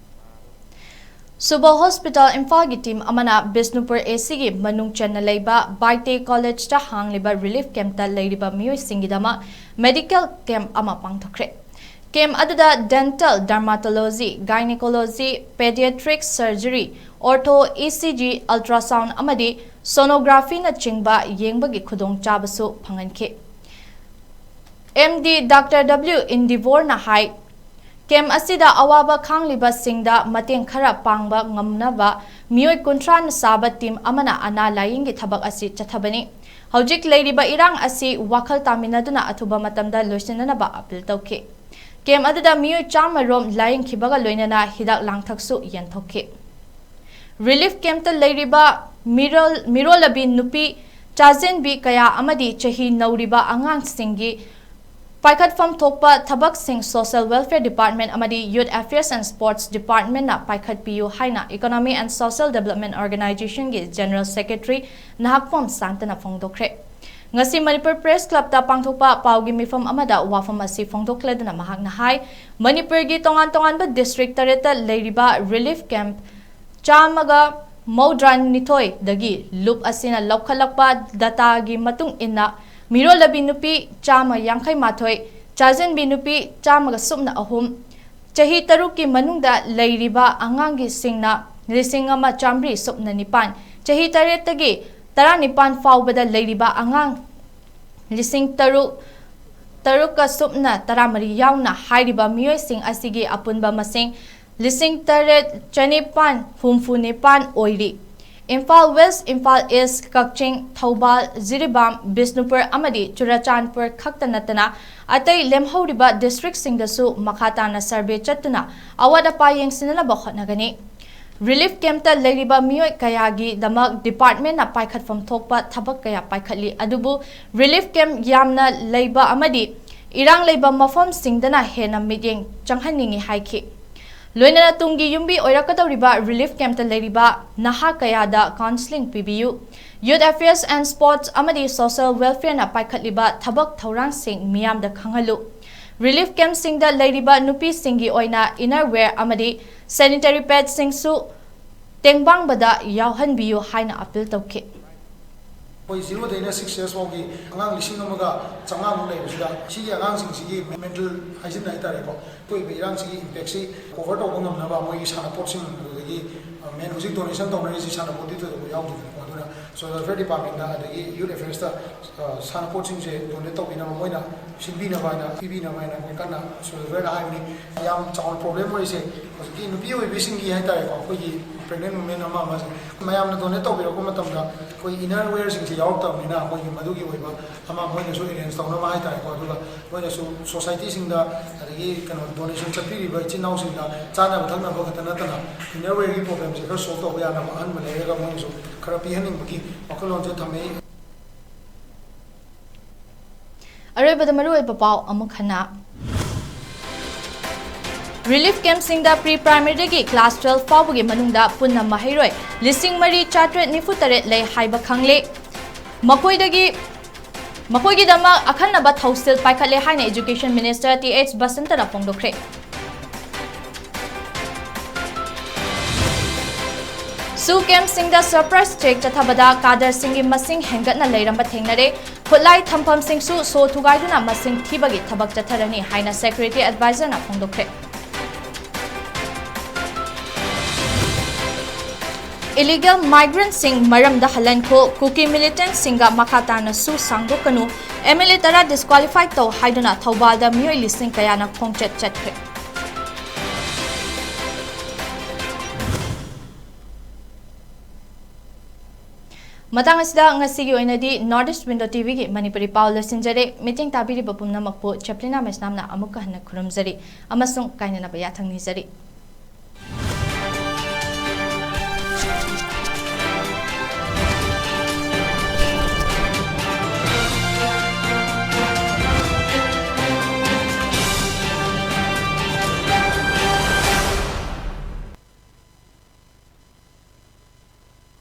ꯁꯨꯕꯣ ꯍꯣꯁꯄꯤꯇꯥꯜ ꯏꯝꯐꯥꯜꯒꯤ ꯇꯤꯝ ꯑꯃꯅ ꯕꯤꯁꯅꯨꯄꯨꯔ ꯑꯦꯁꯤꯒꯤ ꯃꯅꯨꯡ ꯆꯟꯅ ꯂꯩꯕ ꯕꯥꯏꯇꯦ ꯀꯣꯂꯦꯖꯇ ꯍꯥꯡꯂꯤꯕ ꯔꯤꯂꯤꯐ ꯀꯦꯝꯞꯇ ꯂꯩꯔꯤꯕ ꯃꯤꯑꯣꯏꯁꯤꯡꯒꯤꯗꯃꯛ ꯃꯦꯗꯤꯀꯦꯜ ꯀꯦꯝꯞ ꯑꯃ ꯄꯥꯡꯊꯣꯛꯈ꯭ꯔꯦ꯫ ꯀꯦꯝꯞ ꯑꯗꯨꯗ dental, dermatology, ꯒꯥꯏꯅꯤꯀꯣꯂꯣꯖꯤ, ꯄꯦꯗꯤꯌꯥꯇ꯭ꯔꯤꯛ surgery, ortho, E C G, ultrasound ꯑꯃꯗꯤ ꯁꯣꯅꯣꯒ꯭ꯔꯥꯐꯤꯅꯆꯤꯡꯕ ꯌꯦꯡꯕꯒꯤ ꯈꯨꯗꯣꯡꯆꯥꯕꯁꯨ ꯐꯪꯍꯟꯈꯤ꯫ ꯑꯦꯝ ꯗꯤ ꯗꯥꯛꯇꯔ ꯗꯕ꯭ꯂꯤꯎ ꯏꯟꯗꯤꯕꯣꯔꯅ ꯍꯥꯏ, ꯀꯦꯝꯞ ꯑꯁꯤꯗ ꯑꯋꯥꯕ ꯈꯥꯡꯂꯤꯕꯁꯤꯡꯗ ꯃꯇꯦꯡ ꯈꯔ ꯄꯥꯡꯕ ꯉꯝꯅꯕ ꯃꯤꯑꯣꯏ ꯀꯨꯟꯊ꯭ꯔꯥꯅ ꯁꯥꯕ ꯇꯤꯝ ꯑꯃꯅ ꯑꯅꯥ ꯂꯥꯌꯦꯡꯒꯤ ꯊꯕꯛ ꯑꯁꯤ ꯆꯠꯊꯕꯅꯤ꯫ ꯍꯧꯖꯤꯛ ꯂꯩꯔꯤꯕ ꯏꯔꯥꯡ ꯑꯁꯤ ꯋꯥꯈꯜ ꯇꯥꯃꯤꯟꯅꯗꯨꯅ ꯑꯊꯨꯕ ꯃꯇꯝꯗ ꯂꯣꯏꯁꯤꯟꯅꯅꯕ ꯑꯄꯤꯜ ꯇꯧꯈꯤ꯫ ꯀꯦꯝꯞ ꯑꯗꯨꯗ ꯃꯤꯑꯣꯏ ꯆꯥꯝꯃ ꯔꯣꯝ ꯂꯥꯌꯦꯡꯈꯤꯕꯒ ꯂꯣꯏꯅꯅ ꯍꯤꯗꯥꯛ ꯂꯥꯡꯊꯛꯁꯨ ꯌꯦꯟꯊꯣꯛꯈꯤ꯫ ꯔꯤꯂꯤꯐ ꯀꯦꯝꯞꯇ ꯂꯩꯔꯤꯕ ꯃꯤꯔꯣꯜ-, ꯃꯤꯔꯣꯜꯂꯕꯤ ꯅꯨꯄꯤ ꯆꯥꯖꯦꯟꯕꯤ ꯀꯌꯥ ꯑꯃꯗꯤ ꯆꯍꯤ ꯅꯧꯔꯤꯕ ꯑꯉꯥꯡꯁꯤꯡꯒꯤ ꯄꯥꯏꯈꯠꯐꯝ ꯊꯣꯛꯄ ꯊꯕꯛꯁꯤꯡ Social Welfare Department ꯑꯃꯗꯤ Youth Affairs and Sports Department ꯅ ꯄꯥꯏꯈꯠꯄꯤꯌꯨ ꯍꯥꯏꯅ Economy and Social Development Organization ꯒꯤ General Secretary ꯅꯍꯥꯛꯄꯝ ꯁꯥꯟꯇꯅ ꯐꯣꯡꯗꯣꯛꯈ꯭ꯔꯦ꯫ ꯉꯁꯤ ꯃꯅꯤꯄꯨꯔ ꯄ꯭ꯔꯦꯁ ꯀ꯭ꯂꯕꯇ ꯄꯥꯡꯊꯣꯛꯄ ꯄꯥꯎꯒꯤ ꯃꯤꯐꯝ ꯑꯃꯗ ꯋꯥꯐꯝ ꯑꯁꯤ ꯐꯣꯡꯗꯣꯛꯂꯗꯨꯅ ꯃꯍꯥꯛꯅ ꯍꯥꯏ, ꯃꯅꯤꯄꯨꯔꯒꯤ ꯇꯣꯉꯥꯟ ꯇꯣꯉꯥꯟꯕ ꯗꯤꯁꯇ꯭ꯔꯤꯛ ꯇꯔꯦꯠꯇ ꯂꯩꯔꯤꯕ ꯔꯤꯂꯤꯐ ꯀꯦꯝꯞ ꯆꯥꯝꯃꯒ ꯃꯧꯗ꯭ꯔꯥꯅꯤꯊꯣꯏꯗꯒꯤ ꯂꯨꯞ ꯑꯁꯤꯅ ꯂꯧꯈꯠꯂꯛꯄ ꯗꯇꯥꯒꯤ ꯃꯇꯨꯡ ꯏꯟꯅ, ꯃꯤꯔꯣꯜꯂꯕꯤ ꯅꯨꯄꯤ ꯆꯥꯝꯃ ꯌꯥꯡꯈꯩ ꯃꯥꯊꯣꯏ, ꯆꯥꯖꯟꯕꯤ ꯅꯨꯄꯤ ꯆꯥꯝꯃꯒ ꯁꯨꯞꯅ ꯑꯍꯨꯝ, ꯆꯍꯤ ꯇꯔꯨꯛꯀꯤ ꯃꯅꯨꯡꯗ ꯂꯩꯔꯤꯕ ꯑꯉꯥꯡꯒꯤꯁꯤꯡꯅ ꯂꯤꯁꯤꯡ ꯑꯃ ꯆꯥꯝꯃꯔꯤ ꯁꯨꯞꯅ ꯅꯤꯄꯥꯟ, ꯆꯍꯤ ꯇꯔꯦꯠꯇꯒꯤ ꯇꯔꯥꯅꯤꯄꯥꯟ ꯐꯥꯎꯕꯗ ꯂꯩꯔꯤꯕ ꯑꯉꯥꯡ ꯂꯤꯁꯤꯡ ꯇꯔꯨꯛ ꯇꯔꯨꯛꯀ ꯁꯨꯞꯅ ꯇꯔꯥꯃꯔꯤ ꯌꯥꯎꯅ ꯍꯥꯏꯔꯤꯕ ꯃꯤꯑꯣꯏꯁꯤꯡ ꯑꯁꯤꯒꯤ ꯑꯄꯨꯟꯕ ꯃꯁꯤꯡ ꯂꯤꯁꯤꯡ ꯇꯔꯦꯠ ꯆꯅꯤꯄꯥꯟ ꯍꯨꯝꯐꯨ ꯅꯤꯄꯥꯟ ꯑꯣꯏꯔꯤ꯫ ꯏꯝꯐꯥꯜ ꯋꯦꯁ, ꯏꯝꯐꯥꯜ ꯏꯁ, ꯀꯛꯆꯤꯡ, ꯊꯧꯕꯥꯜ, ꯖꯤꯔꯤꯕꯥꯝ, ꯕꯤꯁꯅꯨꯄꯨꯔ ꯑꯃꯗꯤ ꯆꯨꯔꯆꯥꯟꯄꯨꯔ ꯈꯛꯇ ꯅꯠꯇꯅ ꯑꯇꯩ ꯂꯦꯝꯍꯧꯔꯤꯕ ꯗꯤꯁꯇ꯭ꯔꯤꯛꯁꯤꯡꯗꯁꯨ ꯃꯈꯥ ꯇꯥꯅ ꯁꯔꯚꯦ ꯆꯠꯇꯨꯅ ꯑꯋꯥꯠ ꯑꯄꯥ ꯌꯦꯡꯁꯤꯟꯅꯅꯕ ꯍꯣꯠꯅꯒꯅꯤ꯫ ꯔꯤꯂꯤꯐ ꯀꯦꯝꯞꯇ ꯂꯩꯔꯤꯕ ꯃꯤꯑꯣꯏ ꯀꯌꯥꯒꯤꯗꯃꯛ ꯗꯤꯄꯥꯔꯠꯃꯦꯟꯠꯅ ꯄꯥꯏꯈꯠꯐꯝ ꯊꯣꯛꯄ ꯊꯕꯛ ꯀꯌꯥ ꯄꯥꯏꯈꯠꯂꯤ, ꯑꯗꯨꯕꯨ ꯔꯤꯂꯤꯐ ꯀꯦꯝꯞ ꯌꯥꯝꯅ ꯂꯩꯕ ꯑꯃꯗꯤ ꯏꯔꯥꯡ ꯂꯩꯕ ꯃꯐꯝꯁꯤꯡꯗꯅ ꯍꯦꯟꯅ ꯃꯤꯠꯌꯦꯡ ꯆꯪꯍꯟꯅꯤꯡꯏ ꯍꯥꯏꯈꯤ꯫ ꯂꯣꯏꯅꯅ ꯇꯨꯡꯒꯤ ꯌꯨꯝꯕꯤ ꯑꯣꯏꯔꯛꯀꯗꯧꯔꯤꯕ ꯔꯤꯂꯤꯐ ꯀꯦꯝꯞꯇ ꯂꯩꯔꯤꯕ ꯅꯍꯥ ꯀꯌꯥꯗ ꯀꯥꯎꯟꯁꯤꯂꯤꯡ ꯄꯤꯕꯤꯌꯨ꯫ Youth Affairs and Sports ꯑꯃꯗꯤ Social Welfare ꯅ ꯄꯥꯏꯈꯠꯂꯤꯕ ꯊꯕꯛ ꯊꯧꯔꯥꯡꯁꯤꯡ ꯃꯤꯌꯥꯝꯗ ꯈꯪꯍꯜꯂꯨ꯫ ꯔꯤꯂꯤꯐ ꯀꯦꯝꯞꯁꯤꯡꯗ ꯂꯩꯔꯤꯕ ꯅꯨꯄꯤꯁꯤꯡꯒꯤ ꯑꯣꯏꯅ inner wear ꯑꯃꯗꯤ sanitary pad ꯁꯤꯡꯁꯨ ꯇꯦꯡꯕꯥꯡꯕꯗ ꯌꯥꯎꯍꯟꯕꯤꯌꯨ ꯍꯥꯏꯅ ꯑꯄꯤꯜ ꯇꯧꯈꯤ꯫ ꯑꯩꯈꯣꯏ zero ꯗꯩꯅ six years ꯐꯥꯎꯒꯤ ꯑꯉꯥꯡ ꯂꯤꯁꯤꯡ ꯑꯃꯒ ꯆꯥꯝꯃꯉꯥꯃꯨꯛ ꯂꯩꯕꯁꯤꯗ, ꯁꯤꯒꯤ ꯑꯉꯥꯡꯁꯤꯡꯁꯤꯒꯤ mental hygiene ꯍꯥꯏꯇꯥꯔꯦꯀꯣ, ꯊꯣꯛꯏꯕ ꯏꯔꯥꯡꯁꯤꯒꯤ impactꯁꯤ cover ꯇꯧꯕ ꯉꯝꯅꯕ ꯃꯣꯏꯒꯤ ꯁꯥꯟꯅꯄꯣꯠꯁꯤꯡ, ꯑꯗꯨꯗꯒꯤ, ꯑ, main ꯍꯧꯖꯤꯛ donation ꯇꯧꯅꯔꯤꯁꯤ ꯁꯥꯟꯅꯄꯣꯠꯇꯤ ꯊꯣꯏꯗꯣꯛꯄ ꯌꯥꯎꯗꯦꯗꯅꯀꯣ꯫ ꯑꯗꯨꯅ Social Welfare Departmentꯇ ꯑꯗꯒꯤ Youth Affairsꯇ, ꯑ, ꯁꯥꯟꯅꯄꯣꯠꯁꯤꯡꯁꯦ donate ꯇꯧꯕꯤꯅꯕ, ꯃꯣꯏꯅ ꯁꯤꯟꯕꯤꯅꯕ ꯍꯥꯏꯅ, ꯄꯤꯕꯤꯅꯕ ꯍꯥꯏꯅ ꯑꯩꯈꯣꯏ ꯀꯟꯅ Social Welfareꯅ ꯍꯥꯏꯕꯅꯤ꯫ ꯌꯥꯝ ꯆꯥꯎꯅ problem ꯑꯣꯏꯔꯤꯁꯦ ꯍꯧꯖꯤꯛꯀꯤ ꯅꯨꯄꯤ ꯑꯣꯏꯕꯤꯁꯤꯡꯒꯤ ꯍꯥꯏꯇꯥꯔꯦꯀꯣ, ꯑꯩꯈꯣꯏꯒꯤ pregnant women ꯑꯃ ꯑꯃꯁꯦ ꯃꯌꯥꯝꯅ donate ꯇꯧꯕꯤꯔꯛꯄ ꯃꯇꯝꯗ ꯑꯩꯈꯣꯏ inner wearꯁꯤꯡꯁꯦ ꯌꯥꯎꯔꯛꯇꯕꯅꯤꯅ ꯑꯩꯈꯣꯏꯒꯤ ꯃꯗꯨꯒꯤ ꯑꯣꯏꯕ ꯑꯃ ꯃꯣꯏꯅꯁꯨ arrange ꯇꯧꯅꯕ ꯍꯥꯏꯇꯥꯔꯦꯀꯣ꯫ ꯑꯗꯨꯒ ꯃꯣꯏꯅꯁꯨ societyꯁꯤꯡꯗ, ꯑꯗꯒꯤ ꯀꯩꯅꯣ, donation ꯆꯠꯄꯤꯔꯤꯕ ꯏꯆꯤꯟ ꯏꯅꯥꯎꯁꯤꯡꯗ ꯆꯥꯅꯕ ꯊꯛꯅꯕ ꯈꯛꯇ ꯅꯠꯇꯅ inner wearꯒꯤ problemꯁꯦ ꯈꯔ solve ꯇꯧꯕ ꯌꯥꯅꯕ ꯑꯍꯟꯕ ꯂꯩꯔꯒ ꯃꯣꯏꯅꯁꯨ ꯈꯔ ꯄꯤꯍꯟꯅꯤꯡꯕꯒꯤ ꯋꯥꯈꯜꯂꯣꯟꯁꯦ ꯊꯝꯃꯤ꯫ ꯑꯔꯣꯏꯕꯗ ꯃꯔꯨꯑꯣꯏꯕ ꯄꯥꯎ ꯑꯃꯨꯛ ꯍꯟꯅ꯫ ꯔꯤꯂꯤꯐ ꯀꯦꯝꯞꯁꯤꯡꯗ pre primaryꯗꯒꯤ class twelve ꯐꯥꯎꯕꯒꯤ ꯃꯅꯨꯡꯗ ꯄꯨꯟꯅ ꯃꯍꯩꯔꯣꯏ ꯂꯤꯁꯤꯡ ꯃꯔꯤ ꯆꯥꯇ꯭ꯔꯦꯠ ꯅꯤꯐꯨ ꯇꯔꯦꯠ ꯂꯩ ꯍꯥꯏꯕ ꯈꯪꯂꯦ꯫ ꯃꯈꯣꯏꯗꯒꯤ, ꯃꯈꯣꯏꯒꯤꯗꯃꯛ ꯑꯈꯟꯅꯕ ꯊꯧꯁꯤꯜ ꯄꯥꯏꯈꯠꯂꯦ ꯍꯥꯏꯅ Education Minister ꯇꯤ ꯑꯩꯆ ꯕꯁꯟꯇꯅ ꯐꯣꯡꯗꯣꯛꯈ꯭ꯔꯦ꯫ ꯁꯨ ꯀꯦꯝꯞꯁꯤꯡꯗ surprise check ꯆꯠꯊꯕꯗ ꯀꯥꯗꯔꯁꯤꯡꯒꯤ ꯃꯁꯤꯡ ꯍꯦꯟꯒꯠꯅ ꯂꯩꯔꯝꯕ ꯊꯦꯡꯅꯔꯦ꯫ ꯈꯨꯠꯂꯥꯏ ꯊꯝꯐꯝꯁꯤꯡꯁꯨ ꯁꯣ ꯊꯨꯒꯥꯏꯗꯨꯅ ꯃꯁꯤꯡ ꯊꯤꯕꯒꯤ ꯊꯕꯛ ꯆꯠꯊꯔꯅꯤ ꯍꯥꯏꯅ Security Advisorꯅ ꯐꯣꯡꯗꯣꯛꯈ꯭ꯔꯦ꯫ Illegal migrantꯁꯤꯡ ꯃꯔꯝꯗ ꯍꯜꯍꯟꯈꯣ, ꯀꯨꯀꯤ militantꯁꯤꯡꯒ ꯃꯈꯥ ꯇꯥꯅ ꯁꯨ ꯁꯥꯡꯗꯣꯛꯀꯅꯨ, ꯑꯦꯝ ꯑꯦꯜ ꯑꯦ ꯇꯔꯥ ꯗꯤꯁꯀ꯭ꯋꯥꯂꯤꯐꯥꯏ ꯇꯧ ꯍꯥꯏꯗꯨꯅ ꯊꯧꯕꯥꯜꯗ ꯃꯤꯑꯣꯏ ꯂꯤꯁꯤꯡ ꯀꯌꯥꯅ ꯈꯣꯡꯆꯠ ꯆꯠꯈ꯭ꯔꯦ꯫ ꯃꯇꯥꯡ ꯑꯁꯤꯗ ꯉꯁꯤꯒꯤ ꯑꯣꯏꯅꯗꯤ North East Window ꯇꯤ ꯚꯤꯒꯤ ꯃꯅꯤꯄꯨꯔꯤ ꯄꯥꯎ ꯂꯣꯏꯁꯤꯟꯖꯔꯦ꯫ ꯃꯤꯠꯌꯦꯡ ꯇꯥꯕꯤꯔꯤꯕ ꯄꯨꯝꯅꯃꯛꯄꯨ ꯆꯦꯄ꯭ꯂꯤꯅꯥ ꯃꯩꯁꯅꯥꯝꯅ ꯑꯃꯨꯛꯀ ꯍꯟꯅ ꯈꯨꯔꯨꯝꯖꯔꯤ ꯑꯃꯁꯨꯡ ꯀꯥꯏꯅꯅꯕ ꯌꯥꯊꯪ ꯅꯤꯖꯔꯤ꯫